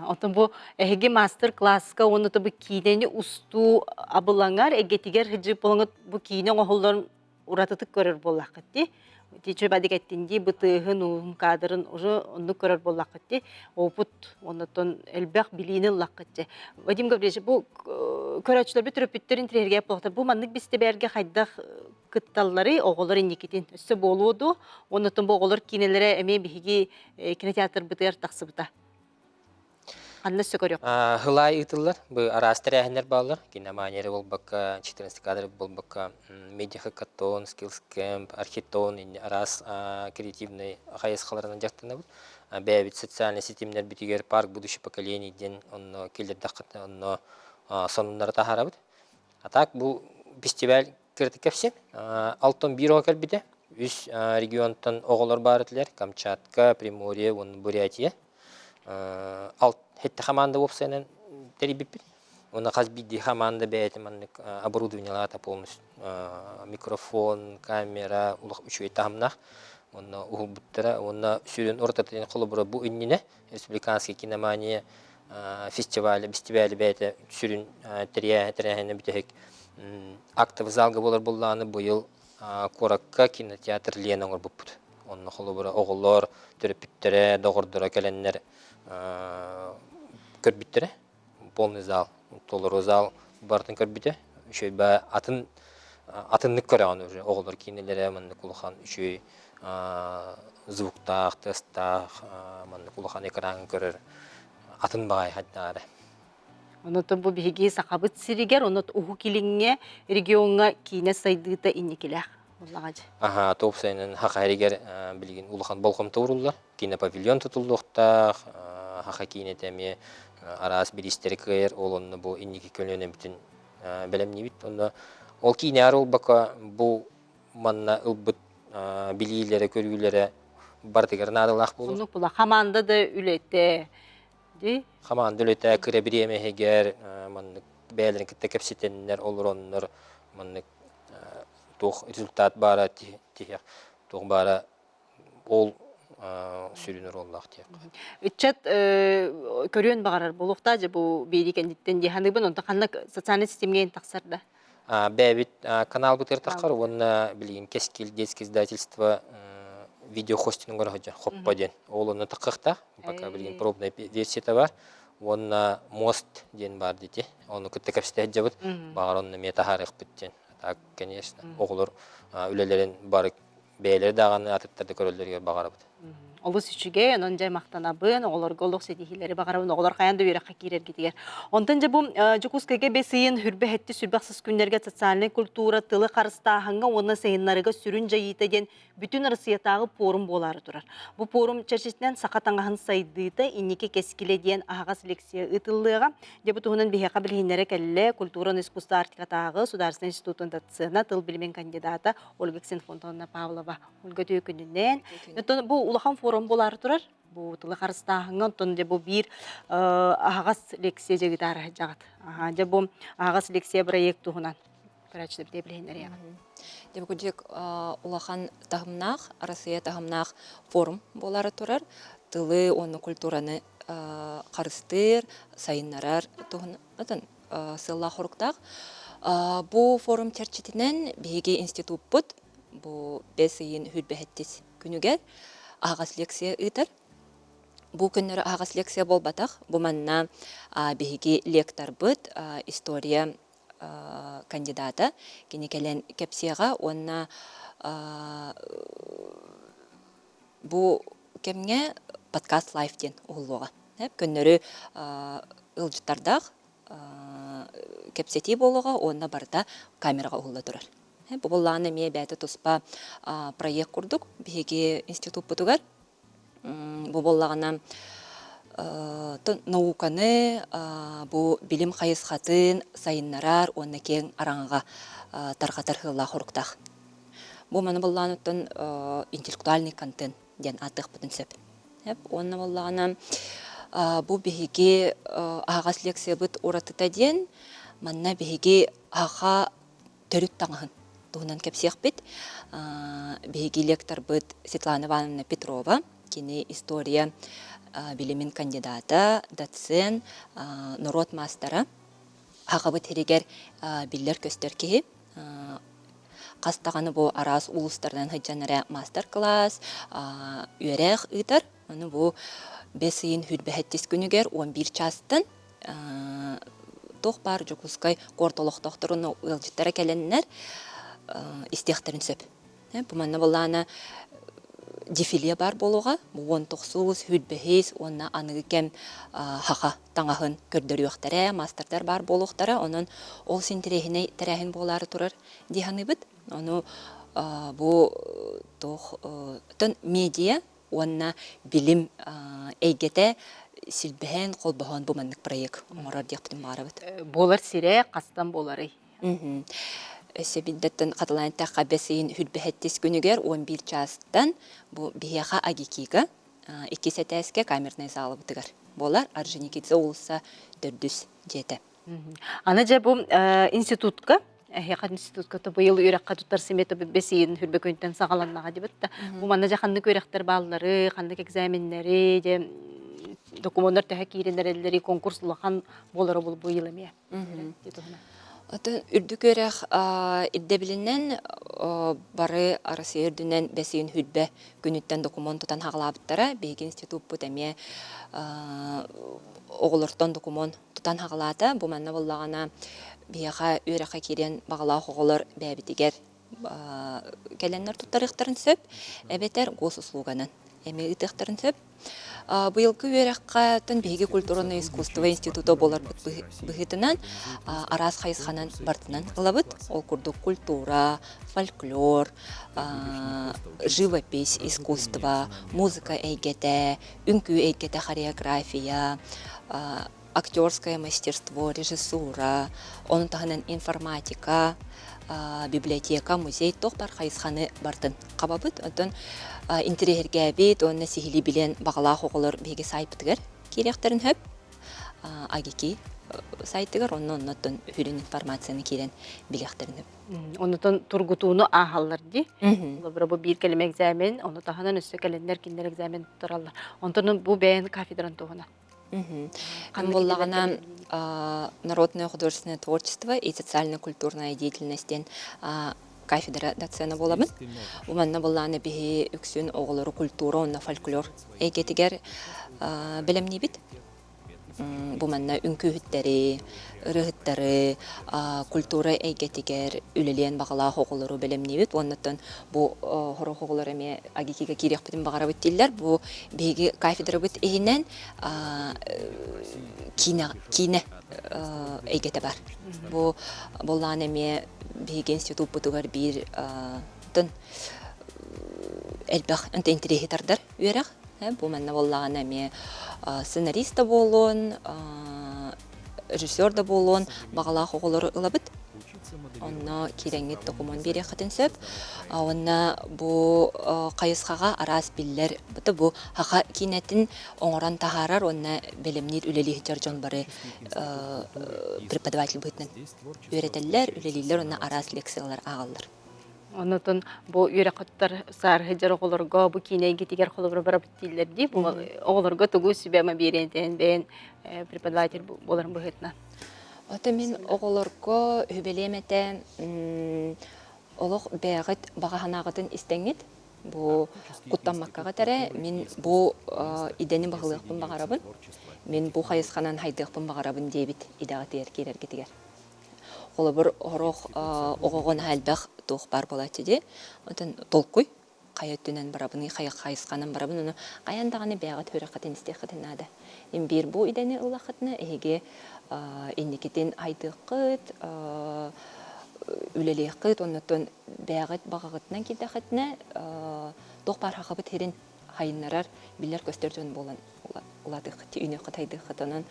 Оттон бу эһиги мастер-класска уонна бу киинэни устуу абылаҥар эйгэтигэр сылдьып буолаҥыт бу киинэ оҥоһулларын уратытык көрөр буоллаххыт дии. Ити бадик эттин дии бытыыһын, уһун кадрын уже оннук көрөр буоллаххыт дии. Опыт оннотон элбэх билиини ыллаххыт дии. Вадим Гаврильевич, бу көрөөччүлэрбит төрөппүттэр интириэһиргээп буолуохтар. Бу маннык бистибээлгэ хайдах кытталларый оҕолор инникитин өссө буолуо дуо? Оннотон бу оҕолор киинэлэрэ эмиэ биһиги кинотеатрбытыгар тахсыбыта. Ханна өссө көрүөх? Хылаай ыытыллар. Бу араас тэрээһиннэр бааллар. Киномания эрэ буолбакка, 14 кадр буолбакка, медиа-хакатон, skills camp, архитон, араас креативный хайысхаларынан дьарыктанабыт. Бэйэбит социальнай ситимнэрбитигэр парк будущих поколений диэн онно киллэрдэххитинэ онно сонуннары таһаарабыт. А так бу фестиваль кыратык кэпсиэм. Алтан биир оҕо кэлбитэ. Үс регионтан оҕолор баар этилэр. Камчатка, Приморье уонна Бурятия. Хетте хамаанда уопсайынан тэрийбиппит. Уонна хас биирдии хамаанда бэйэтэ маннык оборудованиелаата полностью микрофон, камера улах үчүгэй таһымнаах. Уонна уһулбуттара уонна сүрүн ортотун холобура бу иннинэ республиканский киномания фестиваля, бэстибээли бэйэтэ сүрүн тэрээһинэ бүтэһик актовый залга буолар буоллаҕына быйыл куоракка кинотеатр Лена оҥорбуппут. Онно холобура оҕолор, төрөппүттэрэ, доҕордоро кэлэннэр көрбүттэрэ. Полный зал, толору зал барытын көрбүтэ. Үчүгэй ба атын атыннык көрөҕүн уже оҕолор киинэлэрэ маннык улахан үчүгэй звуктаах, тыастаах, маннык улахан экран көрөр атын баҕайы хайдаҕа эрэ. Онон бу биһиги Сахабыт сиригэр, онон Уһук Илиҥҥэ региоҥҥа киинэ сайдыыта инникилээх буоллаҕа дьэ. Аха, топ сайынын Саха сиригэр билигин улахан болҕомто ууруллар. Кинопавильон тутуллуохтаах, Саха киинэтэ эмиэ араас бириистэри кыайар, ол онно бу инники көлүөнэбитин бэлэмниибит. Онно ол киинэҕэр буолбакка бу манна ылбыт билиилэрэ, көрүүлэрэ барытыгар наадалаах буолар. Оннук була хамаанда да үлэтэ дии. Хамаанда үлэтэ кыра бириэмэ иһигэр маннык бэйэлэрин кытта кэпсэтэннэр, олороннор маннык туох результат баара тиһэх туох баара ол сүрүн оруоллаах диэххэ. Ыччат көрүөн баҕарар буолуохтаа дьэ бу биэрии кэнниттэн дии саныыбын онтон ханна социальнай ситимҥэ тахсар да? Бэйэбит каналбытыгар таххар уонна билигин Кэскил детское издательство видеохостингар сылдьар Хоппо диэн. Ол онно таххахтаах. Пока билигин пробная версията бар. Уонна мост диэн бар дити. Ону кытта кэпсэтэ сылдьабыт. Баҕар онно эмиэ таһаарыахпыт диэн. Так, конечно, оҕолор үлэлэрин бары бэйэлэрэ даҕаны атыттар да көрөллөрүгэр баҕарабыт. Олус үчүгэй, онон дьэ махтанабын, оҕолорго олох ситиһиилэри баҕарабын, оҕолор хайаан да үөрэххэ киирэргитигэр. Онтон дьэ бу Дьокуускайга бэс ыйын хүрбэ хэттис сүрбэх сыс күннэргэ социальнай культура тылы харыстааһыҥҥа уонна сайыннарыга сүрүн дьайыыта диэн бүтүн Россиятааҕы пуорум буолаары турар. Бу пуорум чэрчитинэн саха таҥаһын сайдыыта инники кэскилэ диэн аһаҕас лекция ыытыллыаҕа. Дьэ бу туһунан биһиэхэ билиһиннэрэ кэллэ культураны искусство Арктикатааҕы судаарыстыбаннай институтун доцена, тыл билимин кандидата Ольга Ксенофонтовна Павлова. Ольга үтүө күнүнэн. Оттон бу улахан форум буолаары турар. Бу тылы харыстааһыҥҥа онтон дьэ бу биир аһаҕас лекция дьэгитаары дьаҕат. Дьэ бу аһаҕас лекция проект туһунан көрөөччүлэр бите билиһиннэриэҕин. Дьэ бу курдук улахан таһымнаах, Арассыыйа таһымнаах форум буолаары турар. Тылы уонна культураны харыстыыр, сайыннарар туһунан сыаллаах-соруктаах. Бу форум чэрчитинэн биһиги институппут бу бэс ыйын хүрбэһэттис күнүгэр аһаҕас лекция ыытар. Бу күннөрү аһаҕас лекция буолбатах. Бу манна биһиги лекторбыт история кандидата кини кэлэн кэпсиэҕэ уонна бу кэмҥэ подкаст лайф диэн уһуллуоҕа. Көннөрү ыалдьыттардаах кэпсэтии буолуоҕа уонна барыта камераҕа уһулла турар. Бу буоллаҕына эмиэ бэйэтэ туспа проект курдук биһиги институппутугар бу буоллаҕына науканы бу билим хайысхатын сайыннарар уонна киэҥ араҥаҕа тарҕатар сыаллаах соруктаах. Бу маны буоллаҕына оттон интеллектуальный контент диэн ааттыахпытын сөп. Уонна буоллаҕына бу биһиги аһаҕас лекциябыт уратыта диэн манна биһиги аха төрүт таҥаһын туһунан кэпсиэхпит. Биһиги лекторбыт Светлана Ивановна Петрова, кини история билимин кандидата, доцент, норуот маастара, Сахабыт сиригэр биллэр-көстөр киһи. Хас даҕаны бу араас улуустарынан сылдьан эрэ маастар-кылаас, үөрэх ыытар. Ону бу бэс ыйын сүүрбэһэттис күнүгэр 11 чаастан туох баар Дьокуускай куорат олохтоохторун ыалдьыттара кэлэннэр истиэхтэрин сөп. Бу манна былаана дефиле баар буолуоҕа. Бу уон тохсус, сүүрбэһис уонна аныгы кэм саха таҥаһын көрдөрүөхтэрэ, маастардар баар буолуохтара. Онон ол син интэриэһинэй тэрээһин буолаары турар дии саныыбыт. Ону бу туох медиа уонна билим эйгэтэ силбэһэн, холбоһон бу маннык проект оҥорор диэхпитин баҕарабыт. Буолар сирэ хастан буоларый? Өссө биирдэттэн хатылаан эттэххэ, бэс ыйын хүрбэһэттис күнүгэр 11 чаастан бу биһиэхэ Агикига иккис этээскэ камернай залыбытыгар буолар Орджоникидзе уулусса төрдүс дьиэтэ. Аны дьэ бу институтка эһиэхэ институтка то быйыл үөрэххэ туттар смета бэсиин хүрбэ күнтэн саҕаланнаҕа дибит да бу манна дьэ ханнык үөрэхтэр бааллары ханнык экзаменнэри дьэ докумуоннар төһө киирэн эрэллэри конкурс улахан буолара бул быйыл эмиэ Отон үрдүк үөрэх ирдэбилинэн бары Россия үрдүнэн бэсиин хүрбэ күнүттэн докумуон тутан хаҕалаабыттара. Биһиги институппут эмиэ оҕолортон докумуон тутан хаҕалаата. Бу манна буоллаҕына биһиэхэ үөрэххэ киириэн баҕалаах оҕолор бэйэбитигэр кэлэннэр туттарыахтарын сөп, эбэтэр госуслуганан эмиэ ыытыахтарын сөп. Быйылгы үөрэххэ биһиги культурное искусство института буоларбыт быһыытынан араас хайысханан бартынан ылабыт. Ол курдук культура, фольклор, живопись, искусство, музыка эйгэтэ, үҥкүү эйгэтэ, хореография, актерское мастерство, режиссура, ону таһынан информатика, библиотека, музей туох баар хайысханы бартын хабабыт. Оттон интэриэһиргээбит уонна сиһилии билэн баҕалаах оҕолор биһиги сайтпытыгар киириэхтэрин сөп. АГИКИ сайтыгар онно оннуттан сүрүн информацияны киирэн билиэхтэрин сөп. Оннутон тургутууну ааһаллар дии. Холобура бу биир кэлим экзамен, ону таһынан өссө кэлэннэр кинилэр экзамен туттараллар. Онтон бу бэйэн кафедран туһунан. Ким буоллаҕына народное художественное творчество и социально-культурная деятельность диэн кафедра доцена буолабын. Манна буоллаҕына биһи үксүн оҕолору культура уонна фольклор эйгэтигэр бэлэмниибит. Бу манна үҥкүүһүттэри, ырыаһыттары, культура эйгэтигэр үлэлиэн баҕалаах оҕолору бэлэмниибит. Уоннаттан бу сорох оҕолор эмиэ АГИКИга киириэхпитин баҕарабыт дииллэр. Бу биһиги кафедрабыт иһинэн киинэ, киинэ эйгэтэ бар. Бу буоллаҕына эмиэ биһиги институппутугар биир элбэх интэриэһи тардар үөрэх. Бу манна буоллаҕына эмиэ сценарист да буолуон, режиссер да буолуон баҕалаах оҕолору ылабыт. Онно киирэҥҥит докумуон биэриэххитин сөп. Уонна бу хайысхаҕа араас биллэр бу саха киинэтин оҥорон таһаарар уонна бэлэмниир үлэлии сылдьар дьон бары преподаватель быһыытынан үөрэтэллэр, үлэлииллэр уонна араас лекциялар ааҕаллар. Онотон бу үөрэххиттэр саарыһыдьар оҕолорго бу киинэ эйгэтигэр холобура барабыт дииллэр дии. Бу оҕолорго тугу сүбэ-ама биэриэн этэн бэйэн преподаватель буоларын быһыытынан. Ото мин оҕолорго үбэлиэм этэ олох бэйэҕит баҕа санааҕытын истэҥҥит бу куттаммаккаҕыт эрэ мин бу идэни баһылыахпын баҕарабын мин бу хайысханан хайдыахпын баҕарабын диэбит идэҕитигэр киирэргитигэр Холобур, сорох оҕоҕо наһаа элбэх туох баар буолааччы дии. Онтон толкуй хайа өттүнэн барабыный, хайа хайысханан барабын, ону хайаан даҕаны бэйэҕит үөрэххитин истиэххитин наада. Имбиир бу идэни ыллаххытына, эһиги инникитин айдыаххыт, үлэлиэххит, оннуттан бэйэҕит баҕаҕытынан киирдэххитинэ, туох баар сахабыт сирин хайыннарар, биллэр-көстөр дьон буолан улаатыаххыт, үүнүөххүт, хайдыаххыт. Онон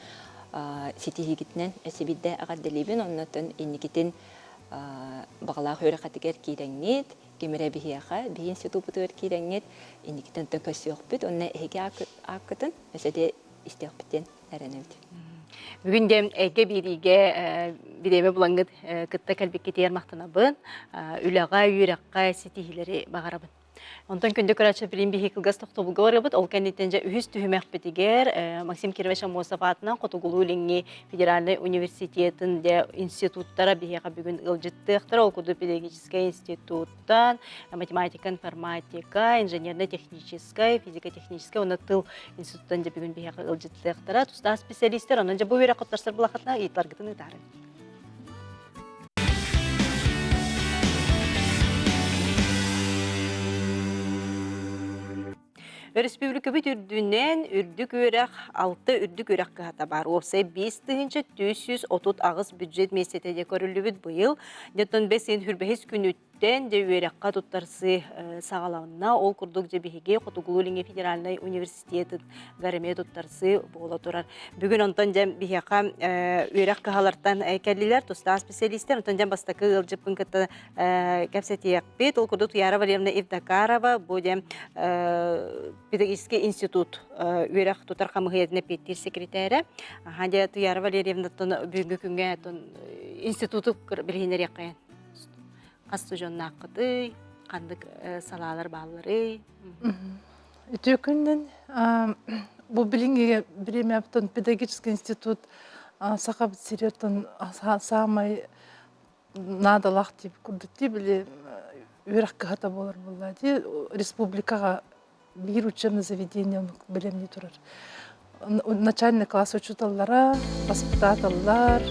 ситиһиигитинэн эсибидэ эҕэрдэлиибин. Оннотон инникитин баҕалаах үөрэххитигэр киирэҥҥит, ким эрэ биһиэхэ, биһи институппутугар киирэҥҥит, инникитин онтон көрсүөхпүт уонна эһиги ааккытын өссө де истиэхпит диэн эрэнэбит. Бүгүн диэн эйгэ биэриигэ бириэмэ булаҥҥыт кытта кэлбиккитигэр махтанабын. Үлэҕэ, үөрэххэ ситиһиилэри баҕарабын. Онтон күндү көрөөччү билим биһи кылгас тохтобулга барабыт. Ол кэнниттэн дьэ үһүс түһүмэхпитигэр Максим Кирович Аммосов аатынан Хотугулуу-Илиҥҥи федеральнай университетын дьэ институттара биһиэхэ бүгүн ыалдьыттыахтара. Ол курдук педагогическай институттан математика, информатика, инженерно-техническай, физико-техническай уонна тыл институттан дьэ бүгүн биһиэхэ ыалдьыттыахтара. Тустаах специалистер онон дьэ бу үөрэх хоттарсар булахатына ыйытаргытын ыытаарын. Өрөспүүбүлүкэбит үрдүнэн үрдүк үөрэх алта үрдүк үөрэх кыһата баар. Уопсай 5338 бюджет миэстэтэ дьэ көрүллүбүт быйыл. Дьэ бэс ыйын хүрбэһис күнүттэн дьэ үөрэххэ туттарсыы саҕаланна. Ол курдук дьэ биһиги Хотугулуу-Илиҥҥи федеральнай университетын эмиэ туттарсыы буола турар. Бүгүн онтон дьэ биһиэхэ үөрэх кыһалартан кэллилэр тустаах специалистэр. Онтон дьэ бастакы ыалдьыппын кытта кэпсэтиэхпит. Ол курдук Туяра Валерьевна Евдокарова бу дьэ педагогический институт үөрэх тутар хамыһыйатын эппиэттиир секретарэ. Аха дьэ Туяра Валерьевнаттан бүгүҥҥү күҥҥэ институту билиһиннэриэххэ. Хас дьоннааххытый, ханнык салаалар баалларый? Үтүө күннэн бу билиҥҥи бириэмэбитин педагогический институт Сахабыт сириттэн саамай наадалаах дип курдук дии били үөрэх кыһата буолар буолла дии республикаҕа биир учебное заведение бэлэмнии турар начальный класс учууталлара воспитателлар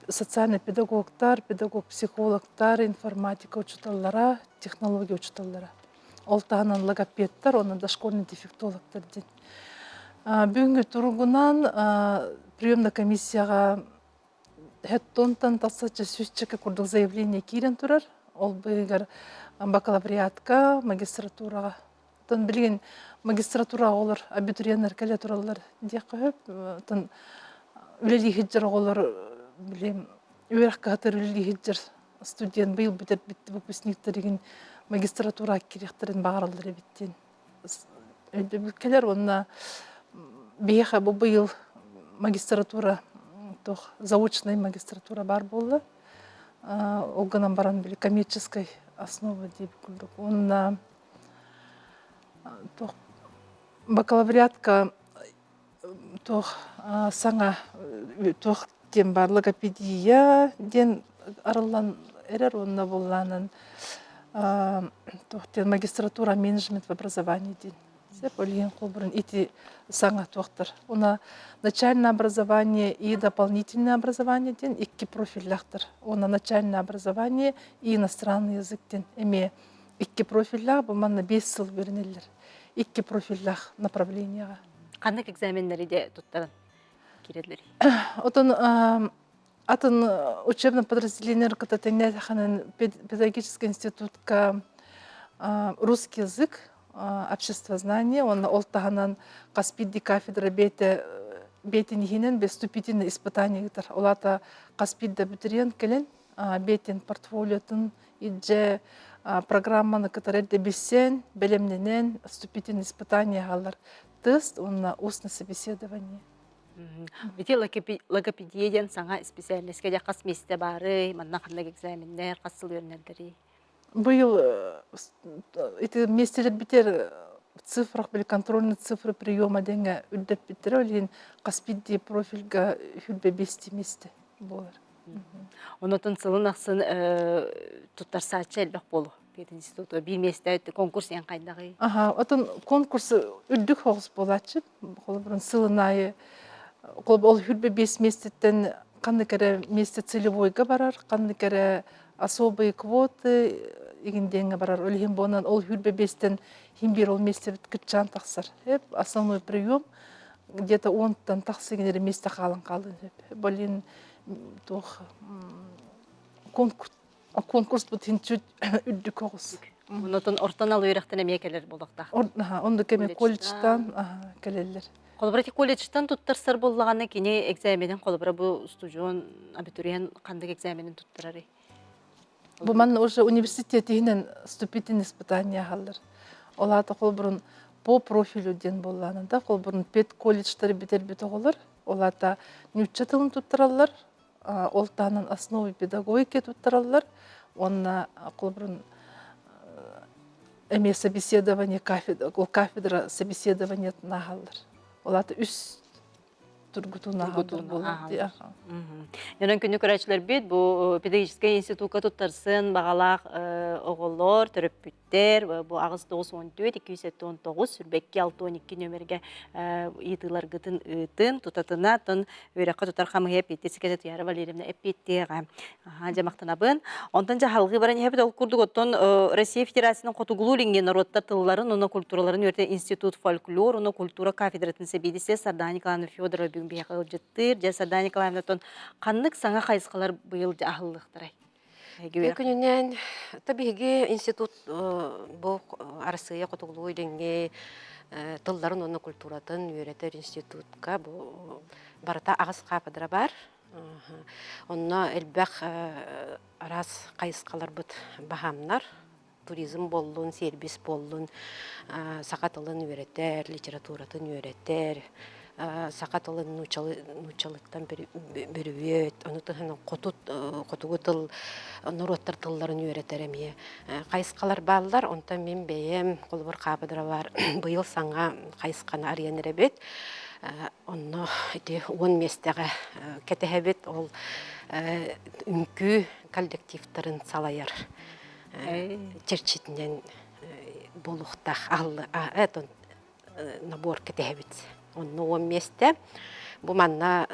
социальный педагогтар педагог-психологтар информатика учууталлара технология учууталлара ол таһынан логопедтар уонна дошкольный дефектологтар диэн бүгүҥҥү туругунан приемная комиссияҕа Хэттонтон тахсаччы сүүсчэкэ курдук заявление киирэн турар. Ол быыһыгар бакалавриатка, магистратураҕа. Оттон билигин магистратураҕа оҕолор абитуриеннар кэлэ тураллар диэххэ сөп. Оттон үлэлии сылдьар оҕолор билим үөрэх кыһатыгар үлэлии сылдьар студент быйыл бүтэрбит выпускниктаригин магистратураҕа киириэхтэрин баҕараллар эбит диэн өйдөбүл кэлэр уонна биһиэхэ бу быйыл магистратура туох заочнай магистратура баар буолла ол гынан баран били коммерческой основа диэбит курдук уонна туох бакалавриатка туох саҥа туох диэн баар логопедия диэн арыллан эрэр уонна буоллаанан туох диэн магистратура менеджмент в образовании диэн сөп ол иһин холбурун ити саҥа туохтар уна начальное образование и дополнительное образование диэн икки профиллаахтар уонна начальное образование и иностранный язык диэн эмиэ икки профиллаах бу манна 5 сыл үөрэнэллэр икки профиллаах направлениеҕа. Ханнык экзаменнары де туттаран киирэллэр? Отон атын учебное подразделение кытта тэҥнээтэхинэн педагогический институтка русский язык, обществознание уонна ол таһынан хас биирдии кафедра бэйэтэ бэйэтин иһинэн вступительное испытание ыытар. Ол аата хас биирдэ абитуриент кэлэн бэйэтин портфолиотын илдьэ программаны кытары эрдэ билсэн, бэлэмнэнэн вступительное испытание аһаллар. Тест уонна устное собеседование. Ити логопедия диэн саҥа специальноска дьэ хас миэстэ баарый, манна ханнык экзаменнэр, хас сыл үөрэнэллэрий? Быйыл ити миэстэлэрбитигэр цифрах били контрольные цифры приема диэҥҥэ үрдэппиттэрэ, ол иһин хас биирдии профильга хүрбэ биэстии миэстэ буолар. Онотон сылын ахсын туттарсааччы элбэх буолуо пединституту биир миэстэ конкурс диэн хайдаҕый? Аха, отон конкурс үрдүк соҕус буолааччы. Холобурун сылын аайы ол хүрбэ биэс миэстэттэн ханнык эрэ миэстэ целевойга барар, ханнык эрэ особые квоты игин диэҥҥэ барар. Ол иһин буонан ол хүрбэ биэстэн хин биир ол миэстэбит кыччаан тахсар. Основной прием где-то онтон тахса эрэ миэстэ хаалан хаалыан сөп. Блин, туох конкурс бутин чуть үрдүк оҕус. Онотон ортон ал үөрэхтэн эмиэ кэлэр буолуохтаах. Оннук эми колледжтан кэлэллэр. Холобура ити колледжтан туттарсар буоллаҕына кини экзаменин холобура бу устудьуон абитуриент ханнык экзаменин туттарарый? Бу манна уже университет иһинэн вступительные испытания аһаллар. Ол аата холобурун по профилю диэн буоллаана да холобурун педколледжтары бүтэрбит оҕолор ол аата нуучча тылын туттараллар, ол таһынан основы педагогики туттараллар уонна холобурун эмиэ собеседование кафедра, ол кафедра собеседованиетын ааһаллар. Ол аата үс тургутууну ааһаллар буолар дии. Онон күнү көрөөччүлэрбит бу педагогическай институкка туттарсын баҕалаах оҕолор, төрөппүттэр бу 894 279 сүрбэкки 62 нөмергэ ыйытыыларгытын ыытын, тутатына тон үөрэххэ тутар хамыһыйа эппиэттиир секретарь Туяра Валерьевна эппиэттиэҕэ. Аха, дьэ махтанабын. Онтон дьэ салгыы баран иһэбит. Ол курдук оттон Россия Федерациятын Хотугулуу-Илиҥҥи норуоттар тылларын уонна культураларын үөрэтэр институт фольклор уонна культура кафедратын сэбиэдиссэйэ Сардана Николаевна Федорова бүгүн биһиэхэ ыалдьыттыыр. Дьэ Сардана Николаевна оттон ханнык саҥа хайысхалар быйыл дьэ аһыллыахтарай? Үтүө күнүнэн то биһиги институт бу Арассыыйа Хотугулуу-Илиҥҥи тылларын уонна культуратын үөрэтэр институтка бу барыта аҕыс кафедра баар. Онно элбэх араас хайысхаларбыт баһаамнар. Туризм буоллун, сервис буоллун, саха тылын үөрэтэр, литературатын үөрэтэр, саха тылын нууччалыттан бүрүбүөт, ону таһынан хоту хотугу тыл норуоттар тылларын үөрэтэр эмиэ хайысхалар бааллар. Онтон мин бэйэм холобур хаапыдыра баар быйыл саҥа хайысханы арыйан эрэбит. Онно ити 10 миэстэҕэ кэтэһэбит. Ол үҥкүү коллективтарын салайар чэрчитинэн буолуохтаах набор кэтэһэбит. Онно 10 миэстэ. Бу манна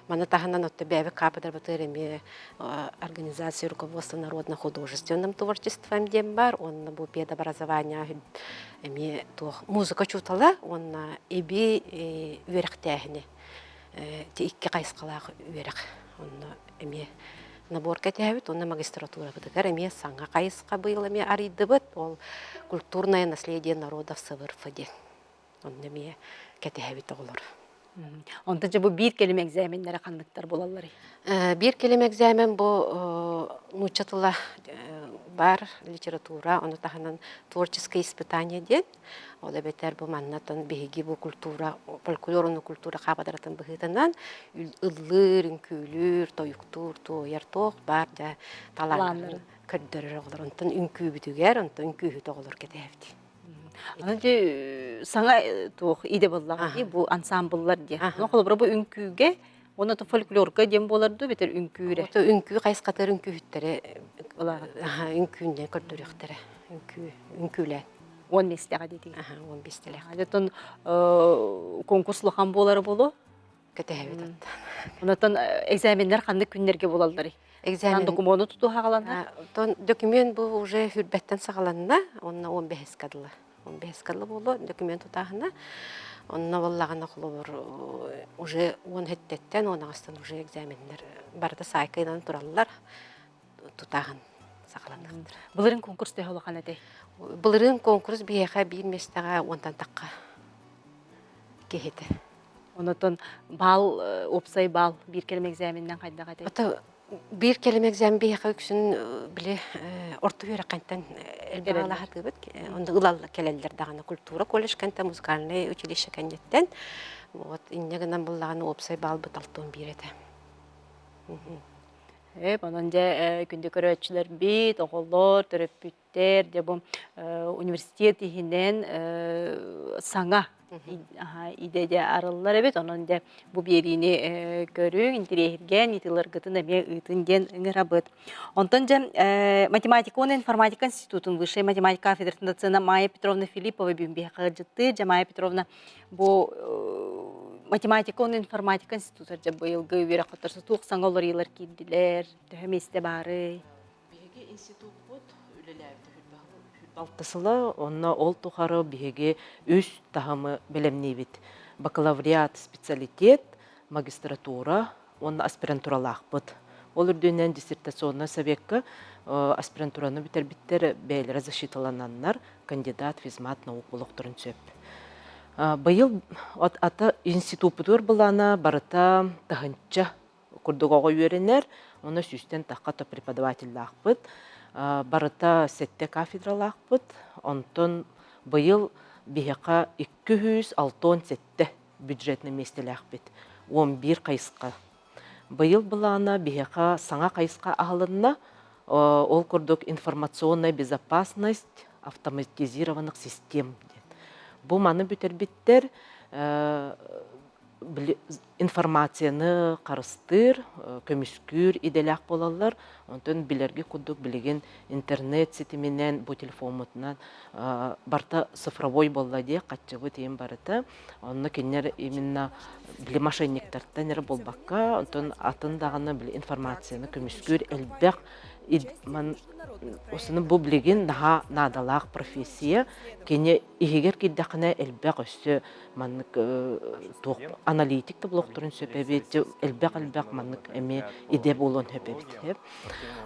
Маны таһынан отто бэйэбит кафедрабытыгар эмиэ организация руководства народно-художественным творчеством диэн бар уонна бу педобразование эмиэ туох музыка учуутала уонна эбии үөрэхтээһини икки хайысхалаах үөрэх онно эмиэ набор кэтэһэбит уонна магистратурабытыгар эмиэ саҥа хайысха быйыл эмиэ арыйдыбыт ол культурное наследие народов СВРФ диэн Онно эмиэ кэтэһэбит оҕолор. Онтон дьэ бу биир кэлим экзаменнэрэ ханныктар буолалларый? Биир кэлим экзамен бу нуучча тыла бар литература, ону таһынан творческое испытание диэн. Ол эбэтэр бу маннатан биһиги бу культура, фольклор уонна культура хаападаратын быһыытынан ыллыыр, үҥкүүлүүр, тойуктуур, туойар туох баар дьэ талааннарын көрдөрөр оҕолор. Онтон үҥкүүбүтүгэр, онтон үҥкүүһүт оҕолор кэтэһэбит. Аны дьэ саҥа туох идэ буоллаҕа дии бу ансамбллар диэн. Ну холобура бу үҥкүүгэ уонна то фольклорга диэн буолар дуу бэтэр үҥкүүрэ. То үҥкүү хайысхатыгар үҥкүүһүттэрэ үҥкүүннэн көрдөрүөхтэрэ. Үҥкүү үҥкүүлээн. Уон миэстэҕэ диэтиги. Уон миэстэлээх. Оттон конкурс улахан буолара буолуо? Кэтэһэбит оттон. Онтон экзаменнар ханнык күннэргэ буолалларый? Экзамен докумуону тутуһаҕаланна? Оттон документ бу уже хүрбэттэн саҕаланна, онно 15 дылы. 15 дылы буолуо документ тутааһына. Онно буоллаҕына холобур уже 17-тэн 18-тан уже экзаменнар барыта саайкайынан тураллар. Тутааһын саҕаланыахтара. Былырыын конкурс төһө улахан этэй? Былырыын конкурс биһиэхэ биир миэстэҕэ уонтан тахха киһитэ. Онотон баал, уопсай баал биир кэлим экзаменнан хайдах этэй? Ата биир кэлим экзамен биһиэхэ үксүн били орто үөрэххэнтэн элбэх алаһатыыбыт. Онно ылаллар кэлэллэр даҕаны культура колледж кэнтэн музыкальнай училище кэнниттэн. Вот инньэ гынан буллаҕына уопсай баалбыт 61 этэ. Эп, онон дьэ күндү көрөөччүлэрбит, оҕолор, төрөппүт дьэ бу университет иһинэн саҥа идэ дьэ арыллар эбит. Онон дьэ бу биэриини көрүҥ, интириэһиргээн, ыытыыларгытын эмиэ ыытын диэн ыҥырабыт. Онтон дьэ математика уонна информатика институтун высшей математика кафедратын доцена Майя Петровна Филиппова бүгүн биһиэхэ ыалдьыттыыр. Дьэ Майя Петровна бу математика уонна информатика института дьэ быйылгы үөрэх хотторсо туох саҥа уларыйыылар киирдилэр, төһө миэстэ баарый? Биһиги институппут үлэлээбитэ 26 сыла, онно ол тухары биһиги үс таһымы бэлэмниибит. Бакалавриат специалитет, магистратура уонна аспирантуралаахпыт. Ол үрдүнэн диссертационнай советка аспирантураны бүтэрбиттэр бэйэлэрэ защиталананнар кандидат физмат наук олохторун сөп. Быйыл ата институппутугар былаана барыта таһынча курдук оҕо үөрэнэр, онно сүүстэн тахха то преподавателлаахпыт, барыта сэттэ кафедралаахпыт, онтон быйыл биһиэхэ 267 бюджетный миэстэлээхпит, 11 хайысха. Быйыл былаана биһиэхэ саҥа хайысха аһылынна, ол курдук информационная безопасность автоматизированных систем диэн. Бу маны бүтэрбиттэр. Информацияны харыстыыр, көмүскүүр идэлээх буолаллар. Онтон билэргэ курдук билигин интернет ситиминэн, бу телефоммутунан барыта цифровой буолла дии, хаччыбыт иһин барыта. Онно кинилэр именно били мошенниктартан эрэ буолбакка, онтон атын даҕаны били информацияны көмүскүүр элбэх осыны бу билигин наһаа наадалаах профессия. Кини иһигэр киирдэххинэ элбэх өссө маннык туох аналитик да буолуохтарын сөп эбит элбэх-элбэх маннык эмиэ идэ буолуон сөп эбит.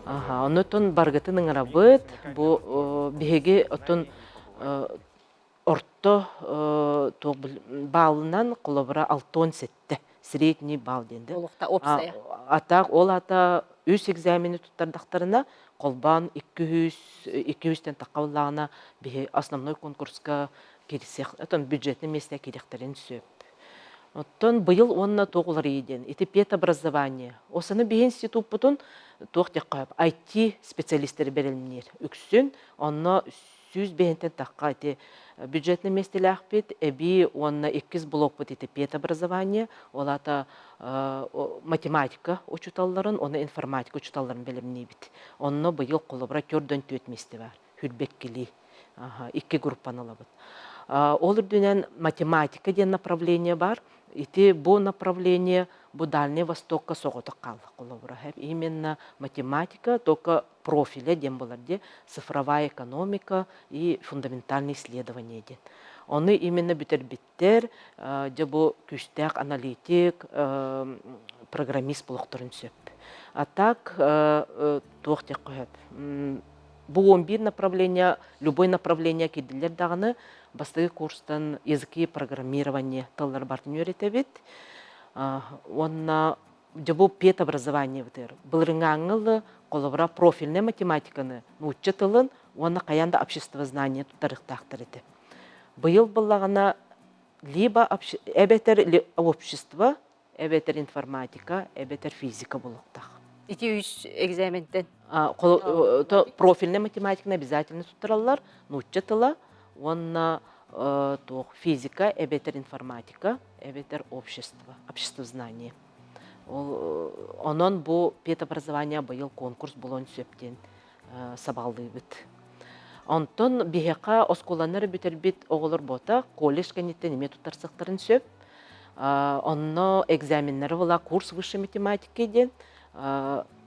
Оннотон баргытын ыҥырабыт. Бу биһиги оттон орто туох баалынан холобура 67 средний балл диэн да. опция. А так ол ата үс экзамени туттардахтарына холбоон 200 200-тэн тахха буллаҕына биһи основной конкурска киирсиэх, оттон бюджетный миэстэ киириэхтэрин сөп. Оттон быйыл уонна туох уларыйыы диэн, ити педобразование. Осаны биһи институппутун туох диэххэ сөп, IT специалистары бэлэмниир үксүн. Онно 105-тэн тахха ити бюджетный миэстэлээхпит, эбии уонна иккис блокпут ити педобразование, ол аата математика учууталларын уонна информатика учууталларын бэлэмниибит. Онно быйыл холобура төрдөн түөрт миэстэ баар. Хүрбэккилии икки группаны ылабыт. Ол үрдүнэн математика диэн направление бар. Ити бу направление бу Дальний Востокка соҕотох хаалла холобура. Именно математика, только профиля диэн буолар дии, цифровая экономика и фундаментальные исследования диэн. Ону именно бүтэрбиттэр, дьэ бу күүстээх аналитик, программист буолуохтарын сөп. А так туох диэххэ сөп Бу 11 направление, любой направление киирдилэр даҕаны, бастакы курстан языки программирование тыллар бартын үөрэтэбит. Уонна дьэ бу педобразованиебытыгар былырыҥааҥҥы ылы холобура профильнай математиканы, нуучча тылын уонна хайаан да обществознание туттарыахтаахтар этэ. Быйыл буллаҕына либо эбэтэр общество эбэтэр информатика, эбэтэр физика буолуохтаах. Ити үс экзаментен? Профильная математиканы обязательно туттараллар, нуучча тыла уонна туох физика, эбэтэр информатика, эбэтэр общество, обществознание. Ол онон бу педобразование быйыл конкурс буолуон сөп диэн сабаҕалыыбыт. Онтон биһиэхэ оскуоланы бүтэрбит оҕолор буота колледж кэнниттэн эмиэ туттарсыахтарын сөп. Онно экзаменнары была курс высшей математики диэн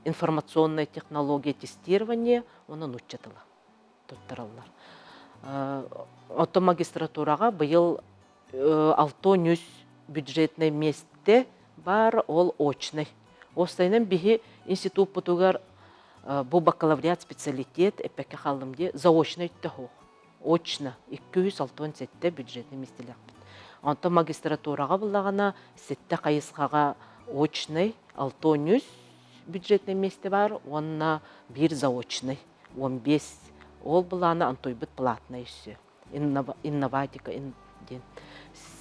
информационная технология тестирование уонна нуучча тыла туттараллар. Оттон магистратураҕа быйыл 6 бюджетное миэстэ баар, ол очный. Уопсайынан биһи институппутугар бу бакалавриат специалитет эппэккэ хааллым дии, заочный өттө суох. Очно 267 бюджетный миэстэлээхпит. Онтон магистратураҕа буллаҕына сэттэ хайысхаҕа очный 6 бюджетный миэстэ баар уонна биир заочный 15. Ол былаана Антойбут платный өссө. Инноватика диэн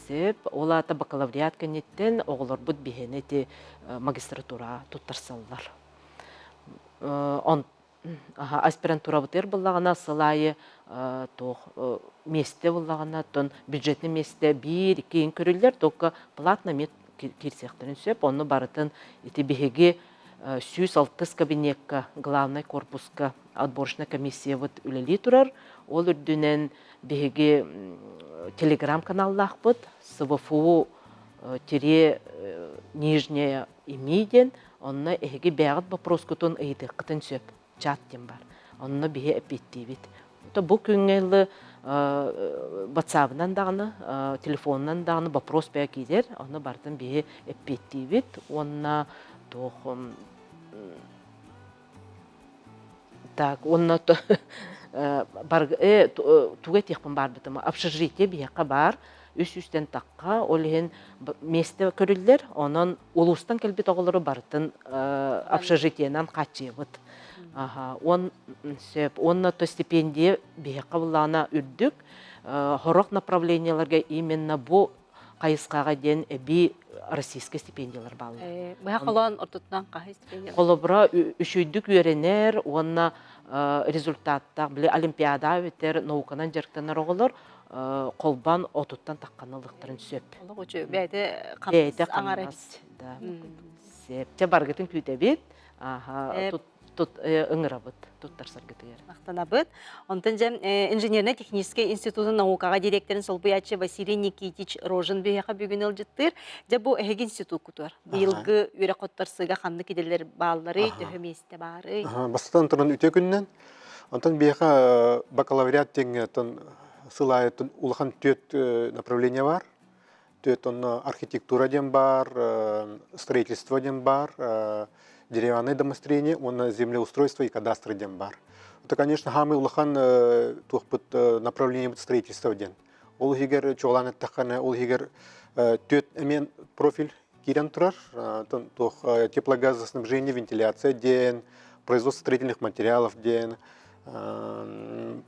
сөп. Ол аата бакалавриат кэнниттэн оҕолорбут биһиэни ити магистратураҕа туттарсаллар. Аспирантурабытыгар буллаҕына сыл аайы туох миэстэ буллаҕына, оттон бюджетный миэстэ биир, икки көрүллэр, только платно эмиэ киирсиэхтэрин сөп. Онно барытын ити биһиги 106 кабинекка главнай корпуска отборочная комиссиябыт үлэлии турар. Ол үрдүнэн биһиги телеграм-каналлаахпыт СВФУ тире Нижняя ИМИ диэн, онно эһиги бэйэҕит боппуруоскутун ыйытыаххытын сөп, чат диэн бар. Онно биһи эппиэттиибит. Бу күҥҥэ ылы ватсабынан даҕаны, телефонунан даҕаны вопрос бэйэ киирэр, онно барытын биһи эппиэттиибит уонна туох Так, уонна тугу этиэхпин баарбытым общежитие биһиэхэ баар үс үстэн тахха ол иһин миэстэ көрүллэр онон улуустан кэлбит оҕолору барытын общежитиенан хааччыйабыт он сөп уонна то стипендия биһиэхэ буллаҕына үрдүк сорох направлениеларга именно бу. хайысхаҕа диэн эбии российскай стипендиялар бааллар. Быһа холоон ортотунан хаһы стипендия? Холобура, үчүйдүк үөрэнэр уонна результаттаах, били олимпиада эбэтэр науканан дьарыктанар оҕолор холбоон отуттан тахханы ылыахтарын сөп. Олох үчүгэй. Бэйэтэ хамнас аҥара эбит. Да. Сөп. Чэ баргытын күүтэбит. Аха, тут ыҥырабыт туттарсаргытыгар. Махтанабыт. Онтон дьэ инженернэй-техническэй институтун наукаҕа директорын солбуйааччы Василий Никитич Рожин биһиэхэ бүгүн ыалдьыттыыр. Дьэ бу эһиги институккутугар быйылгы үөрэх оттарсыга ханнык идэлэр баалларый, төһө миэстэ баарый? Бастатан туран үтүө күнүнэн. Онтон биһиэхэ бакалавриат диэҥҥэ сыл аайыттан улахан түөрт направление бар. Түөрт онно архитектура диэн баар, строительство диэн баар, деревянное домостроение уонна землеустройство и кадастр диэн баар. Это, конечно, самый улахан туохпут направлениебыт строительство диэн. Ол иһигэр чуолаан эттэххинэ, ол иһигэр түөрт эмиэ профиль киирэн турар. Туох теплогазоснабжение, вентиляция диэн, производство строительных материалов диэн,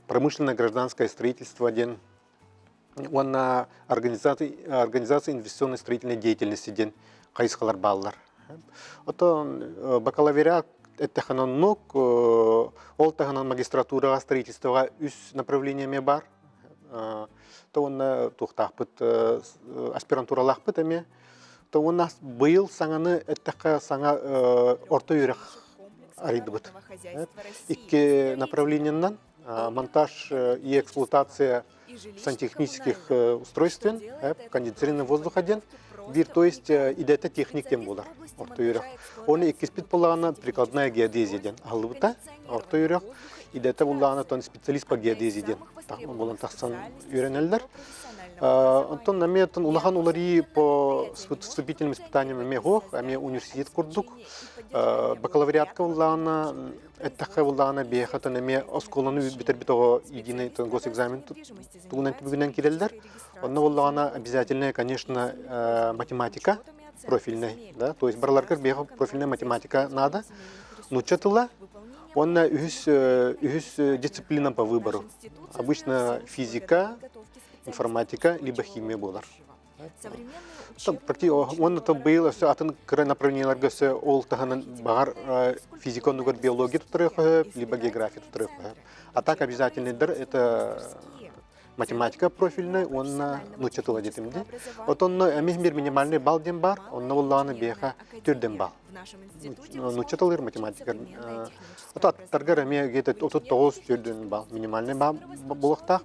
промышленное гражданское строительство диэн уонна организация, организация инвестиционной строительной деятельности диэн хайысхалар бааллар. Оттон бакалавриат эттэххинэ оннук, ол таһынан магистратураҕа строительствоҕа үс направление эмиэ баар. То уонна туохтаахпыт аспирантуралаахпыт эмиэ. То уонна быйыл саҥаны эттэххэ саҥа орто үөрэх арыйдыбыт. Икки направлениеннан монтаж и эксплуатация сантехнических устройств кондиционированный воздуха диэн биир то есть идэтэ техник диэн буолар орто үөрэх оны иккиспит буоллаҕына прикладная геодезия диэн аһыллыбыта орто үөрэх идэтэ буоллаҕына тон специалист по геодезии диэн буолан тахсан үөрэнэллэр онтон эмиэ улахан уларыы по вступительным испытаниям эмиэ суох эмиэ университет курдук бакалавриатка буоллаҕына Эттэххэ буллаҕына биһиэхэ тон эмиэ оскуоланы бүтэрбит оҕо единый госэкзамен тугунан түбүгүнэн киирэллэр. Онно буоллаҕына обязательная, конечно, математика профильный, да, то есть барыларгар биһиэхэ профильная математика надо, нуучча тыла, уонна үһүс, үһүс дисциплина по выбору. Обычно физика, информатика, либо химия буолар. Уонна то быйыл өссө атын кыра направлениеларга өссө ол таһынан баҕар физика оннугар биология тутарыахха сөп, либо география тутарыахха сөп. А так обязательныйдар это математика профильная уонна нуучча тыла диэтим дии. Отонно эмиэ бир минимальный балл диэн бар, онно буллаҕына биэхэ түрдэн балл. Нуучча тылыгар математика ото аттаргар эмиэ где-то 39 түрдэн балл минимальный балл буолуохтаах.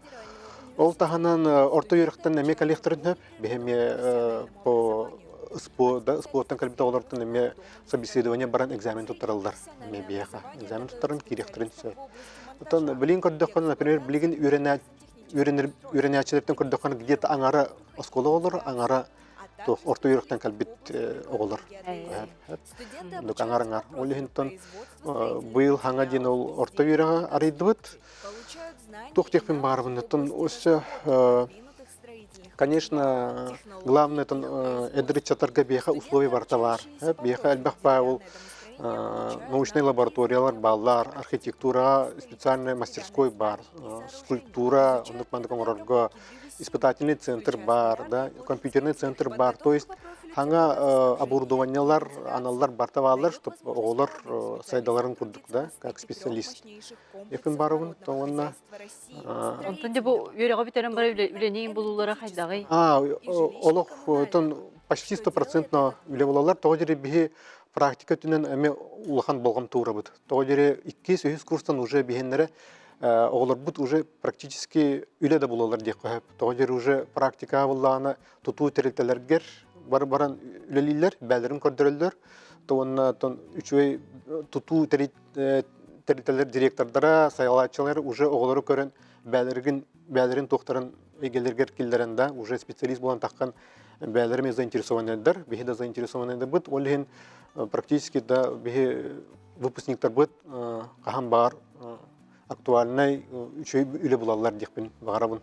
Ол таһынан орто үөрэхтэн эмиэ кэлиэхтэрин сөп. Биһи эмиэ по СПО-ттан кэлбит оҕолортон эмиэ собеседование баран экзамен туттараллар. Эмиэ биһиэхэ экзамен туттаран киириэхтэрин сөп. Оттон билигин көрдөххө, например, билигин үөрэнээччилэртэн көрдөххө, где-то аҥара оскуола оҕолоро, аҥара туох орто үөрэхтэн кэлбит оҕолор. Оннук аҥар-аҥар. Ол иһин быйыл хаҥа диэн ол орто үөрэҕи арыйдыбыт. Туох диэхпин баарбын, оттон өссө конечно, главное тон эдэр ыччаттарга биэхэ условия барыта баар. Биэхэ элбэх баа ол научнай лабораториялар бааллар, архитектура специальный мастерской бар, скульптура, оннук маннык оҥорорго испытательный центр бар, да, компьютерный центр бар. То есть хаҥа оборудованиелар, аналлар барыта бааллар, чтобы оҕолор сайдаларын курдук, да, как специалист. Якын барыбын, то уонна Онтон дьэ бу үөрэҕи бүтэрэн бара үлэниин булуулара хайдаҕый? А, олох отон почти стопроцентно үлэ булаллар. Тоҕо диэри биһи практика өттүнэн эмиэ улахан болҕомто уурабыт. Тоҕо диэри иккис, үһүс курстан уже биһиннэрэ оҕолорбут уже практически үлэ да булаллар диэххэ сөп. Тоҕо диэри уже практика буллаҕына тутуу тэрилтэлэргэр бар баран үлэлииллэр, бээлэрин көрдөрөллөр. То уонна үчүгэй тутуу тэрилтэлэр директордара, сайалааччылар уже оҕолору көрөн бээлэрин бээлэрин туохтарын эйгэлэригэр киллэрэн да уже специалист буолан таххан бээлэрим заинтересованныйдар, биһи да заинтересованныйдарбыт. Ол иһин практически да биһи выпускниктарбыт хаһан баар актуальнай үчүгэй үлэ булаллар диэхпин баҕарабын.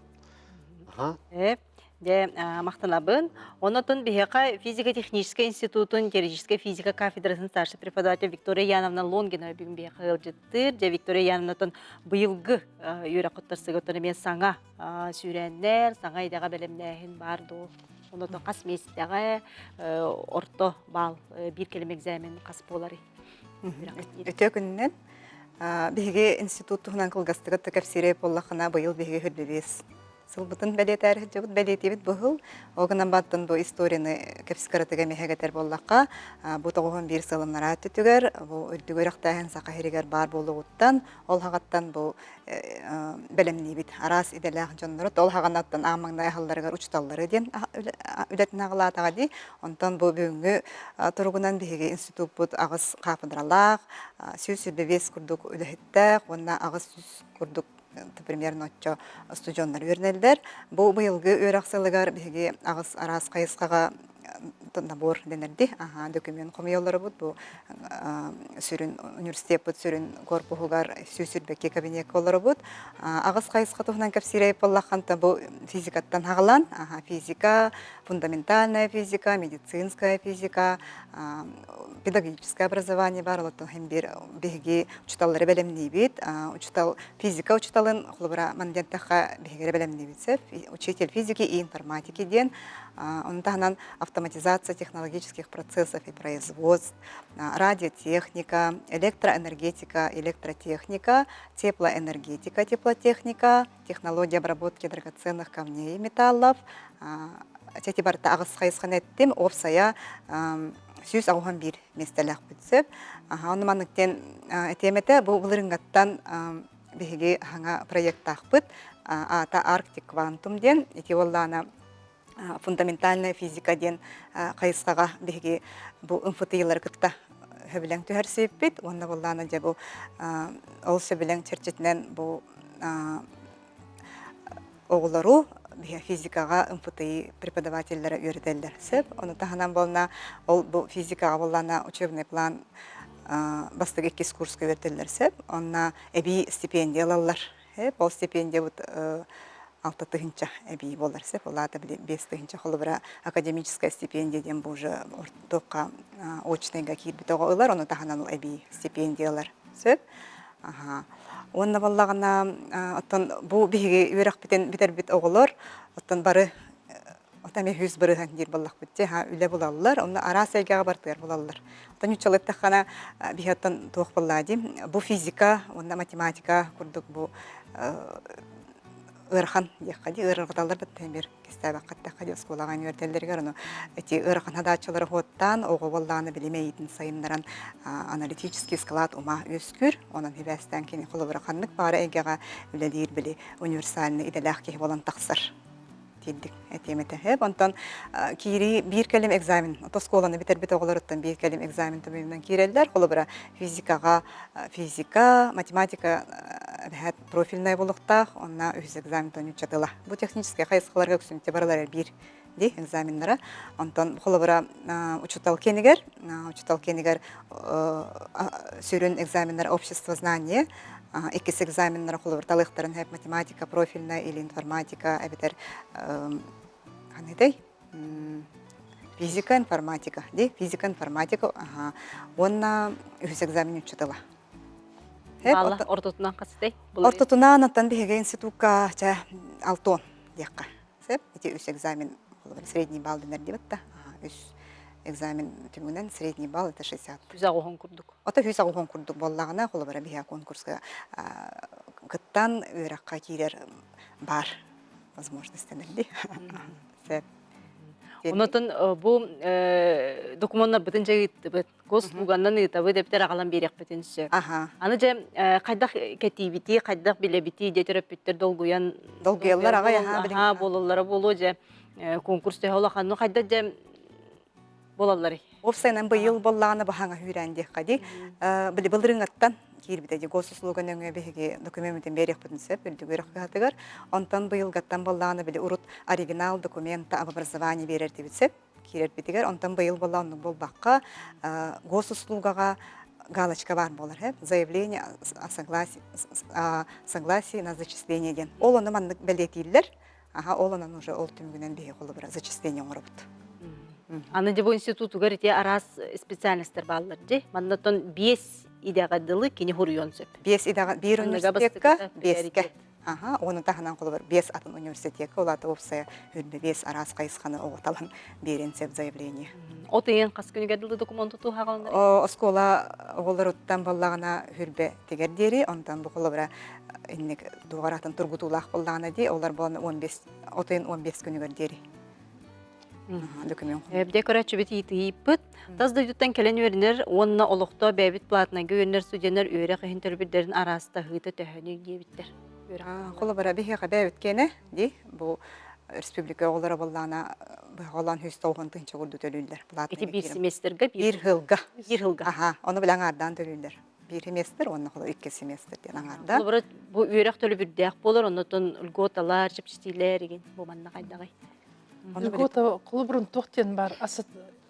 Дьэ, махтанабын. Онотон биһиэхэ физико-техническэй институтун теоретическай физика кафедратын старшай преподаватель Виктория Яновна Лонгинова бүгүн биһиэхэ ыалдьыттыыр. Дьэ, Виктория Яновнатан быйылгы үөрэх куттарсыгыттан эмиэ саҥа сүүрээннэр, саҥа идэҕэ бэлэмнээһин баар дуо? Онотон хас миэстэҕэ орто баал биир кэлим экзамен хас буоларый? Үтүө күнүнэн. Биһиги институт туһунан кылгастык кэпсиирэй буоллаххына, быйыл биһиги хүрдүбүс сылбытын бэлиэтээр сылдьыбыт бэлиэтиибит быһыл. Ол гынан баттан бу историяны кэпсикаратыга эмиһэгэтэр буоллахха, бу 91 сылыннараа өттүтүгэр бу үрдүк үөрэхтээһин Саха сиригэр баар буолуоҕуттан, ол хаҕаттан бу бэлэмниибит араас идэлээх дьоннору ол хаҕанаттан аан маҥнай аһалларыгар учуталлары диэн үлэтин аҕалаатаҕа дии. Онтон бу бүгүҥҥү туругунан биһиги институппут аҕыс хаапыдыралаах, 125 курдук үлэһиттээх уонна 800 курдук примерно оччо студеннар үөрэнэллэр. Бу быйылгы үөрэх сылыгар биһиги аҕыс араас хайысхаҕа набор дэнэрди аха документ хомуйалларыбыт бу сүрүн университеппыт сүрүн корпуһугар 122 кабинекка олоробут аҕыс хайысха туһунан кэпсиирэй буоллахханта бу физикаттан хаҕалан физика фундаментальная физика медицинская физика педагогическое образование бар олортон хем бир биһиги учуталлары бэлэмниибит учутал физика учуталын холобура мандентахха биһигere бэлэмниибит сөп учитель физики и информатики диэн Ону таһынан автоматизация технологических процессов и производств, радиотехника, электроэнергетика, электротехника, теплоэнергетика, теплотехника, технология обработки драгоценных камней и металлов, эти барыта аҕыс хайысханы эттим, уопсайа 181 миэстэлээхпит сөп. Ону маннык диэн этиэм этэ, бу былырыҥҥаттан биһиги хаҥа проекттаахпыт, аата Арктик Квантум диэн, ити уоллаана фундаментальная физика диэн хайысхаҕа биһиги бу МФТИ-лары кытта сөбүлэҥ түһэрсибиппит уонна буоллаана дьэ бу ол сөбүлэҥ чэрчитинэн бу оҕолору физикаҕа МФТИ преподавателлэрэ үөрэтэллэр сөп ону таһынан буолна ол бу физикаҕа буоллаана учебный план бастакы иккис курска үөрэтэллэр сөп онно эбии стипендия ылаллар Ол стипендиябыт 6 тыһыынча эбии буолар сөп. Ол аата били 5 тыһыынча холобура академическая стипендия диэн бу уже ортоққа очнайга киирбит оҕо ылар, ону таһынан ол эбии стипендия ылар сөп. Аха. Уонна баллаҕына оттон бу биһиги үөрэхпитин бүтэрбит оҕолор оттон бары Оттон эмиэ 100% диир буоллахпыт дии, үлэ булаллар, онно араас эйгэҕэ бартыгар булаллар. Оттон ньуччалыы эттэххинэ, биһи оттон туох буоллаа дии, бу физика уонна математика курдук бу ыарахан диэххэ дии, ыарырҕаталлар да бир кистээбэххэ эттэххэ дии оскуолаҕа үөрдэллэригэр ону эти ыарахан хадааччылары хуоттаан оҕо буоллаҕына билим эйиитин сайыннаран аналитический склад ума үөскүүр онон хибээстээн кини холобура ханнык баара эйгэҕэ үлэлиир били универсальный идэлээх киһи буолан тахсар тиийдик этиэм этэ. Эп онтон киирии биир кэлим экзамен, оскуоланы бүтэрбит оҕолоруттан биир кэлим экзамен түмүгүнэн киирэллэр. Холобура, физикаҕа физика, математика эбэһээт профильная буолуохтаах, онно үһүс экзамен нуучча тыла. Бу техническэй хайысхаларга үксүнтэ барылар биир ди экзаменнара. Онтон холобура учутал киэнигэр, учутал киэнигэр сүрүн экзаменнар общество знания, иккис экзаменнара холобур талыахтарын сөп математика профильная или информатика эбэтэр ханнытай физика информатика ди физика информатика аха уонна үһүс экзамен учутала ортотунан хасытай ортотунан оттон биһиги институкка ча алтон диэххэ Сөп. Ити үс экзамен, холобура, средний балл дэнэр диэбит да. Үс экзамен түмүгүнэн средний балл это 60. Үс аҕыһын курдук. Ото үс аҕыһын курдук буоллаҕына, холобура, биһиэхэ конкурска кыттан үөрэххэ киирэр бар возможность дэнэр Сөп. Онотон бу докумуоннарбытын дьэ ыыттыбыт. Госуслуганнан ыытабыт эбэтэр аҕалан биэриэхпитин сөп. Аны дьэ хайдах кэтиибитий, хайдах билэбитий дьэ төрөппүттэр долгуйан долгуйаллар аҕай аһаа буолаллара буолуо дьэ конкурс төһө улахан ну хайдах дьэ буолалларый? Уопсайынан быйыл буоллаҕына баһаҥа хүүрээн диэххэ дии. Били былырыҥҥаттан киирбитэ дии госуслуга нөҥүө биһиги докумеммытын биэриэхпитин сөп үрдүк үөрэх кыһатыгар. Онтон быйылгаттан буоллаҕына били урут оригинал документа об образовании биэрэр диэбит сөп. киирэрбитигэр онтон быйыл буолла оннук буолбакка госуслугаҕа галочка баар буолар э заявление о согласии, согласии на зачисление диэн ол ону маннык бэлиэтииллэр. Аха, ол онон уже ол түмүгүнэн биһи холобура зачисление оҥоробут. Аны дьэ бу институтугар ити араас специальностар бааллар дьи. Маннаттан биэс идэҕэ дылы кини хуруйуон сөп. Биэс идэҕэ биир университекка, биэскэ. Аха, оны таһынан холобур биэс атын университекка, ол аата уопсайа үрдэ биэс араас хайысханы оҕо талан биэрэн сөп заявление. От ыйын хас күнүгэр дылы документ тутуһаҕаланар? Оскуола оҕолоруттан баллаҕына хүрбэ тигэр диэри, онтон бу холобура инник дуоҕаратын тургутуулаах буоллаҕына дии, олор буолан 15 от ыйын 15 күнүгэр диэри. Документ. Эбдэ көрөөччүбүт ыйыппыт. Тас дойдуттан кэлэн үөрэнэр уонна олохто бэйэбит платнайга үөрэнэр студеннар үөрэх иһин төлөбүрдэрин араастаһыыта төһөнүй диэбиттэр. Холобура биһиэхэ бэйэбит киэнэ дии бу республика оҕолоро буоллаҕына быһаҕалаан 190 тыһыынча курдук төлүүллэр. Ити биир семестрга биир сылга. Биир сылга. Аха, ону билэ аҥаардаан төлүүллэр. Биир семестр уонна холо икки семестр диэн аҥаардаан. Холобура бу үөрэх төлөбүрдээх буолар, оннотон льготалар, чэпчэтиилэр игин бу манна хайдаҕый? Льгота холобурун туох диэн баар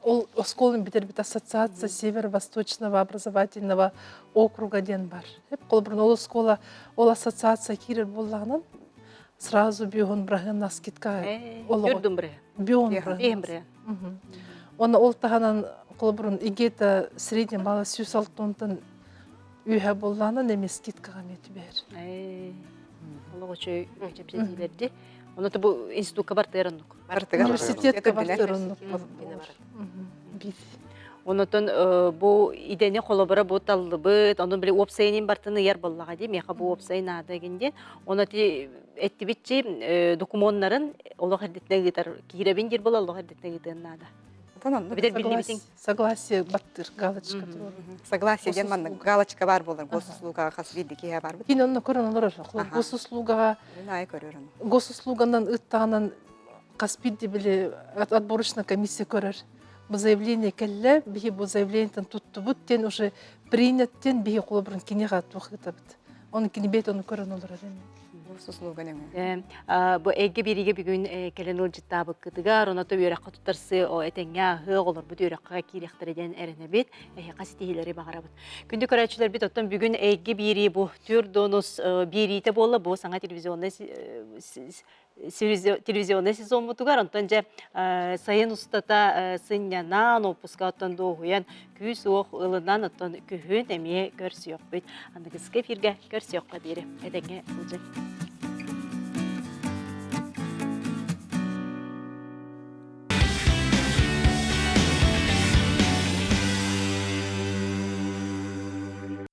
ол оскуоланы бүтэрбит ассоциация северо-восточного образовательного округа диэн бар. Холобурун ол оскуола ол ассоциация киирэр буоллаҕынан сразу биоһун быраһыан скидка Үрдүн бырыһы. Бион бырыһы. Уонна ол таһынан холобурун игета средний балла 106-тан үөһэ буоллаҕына эмиэ скидкаҕа эмиэ түбэһэр. Олох үчүгэй чэпчэтиилэрди. Ону бу институкка бартыгар оннук. Университетка бартыгар оннук. Онотон бу идэни холобура бу таллыбыт, ону били уопсайынын бартын ыйар буоллаҕа дии, миэхэ бу уопсай наада гин диэн. Ону ти эттибитчи докумуоннарын олох эрдэтинэ ыытар, киирэбин диир буола олох эрдэтинэ ыытыан наада. Битер биллибитиҥ. Согласие баттыр галочка туруору. Согласие диэн маннык галочка баар буолар госуслугаҕа хас биирдии киһи барбыт. Кини онно көрөн олорор. Госуслугаҕа Мин көрөр ону. Госуслуганан ыттаҕынан хас биирдии били отборочная комиссия көрөр. Бу заявление кэллэ, биһи бу заявлениетын туттубут диэн уже принят диэн биһи холобурун киниэхэ туох ыытабыт. Оны кини бэйэтэ ону көрөн олорор эми. Госуслуга нөҥүө. Бу эйгэ биэриигэ бүгүн кэлэн ыалдьыттаабыккытыгар, оното үөрэххэ туттарсыы этэҥҥэ аһыах, олорбут үөрэххэ киириэхтэрэ диэн эрэнэбит. Эһиэхэ ситиһиилэри баҕарабыт. Күндү көрөөччүлэрбит, оттон бүгүн эйгэ биэрии бу түөрт донус биэриитэ буолла. Бу саҥа телевизионнай телевизионнай сезоммутугар, онтон дьэ сайын устата сынньанан, уоппуска оттон дуоһуйан, күүс-уох ылынан, оттон күһүн эмиэ көрсүөхпүт. Аныгыскы эфиргэ көрсүөххэ диэри. Этэҥҥэ сылдьыҥ.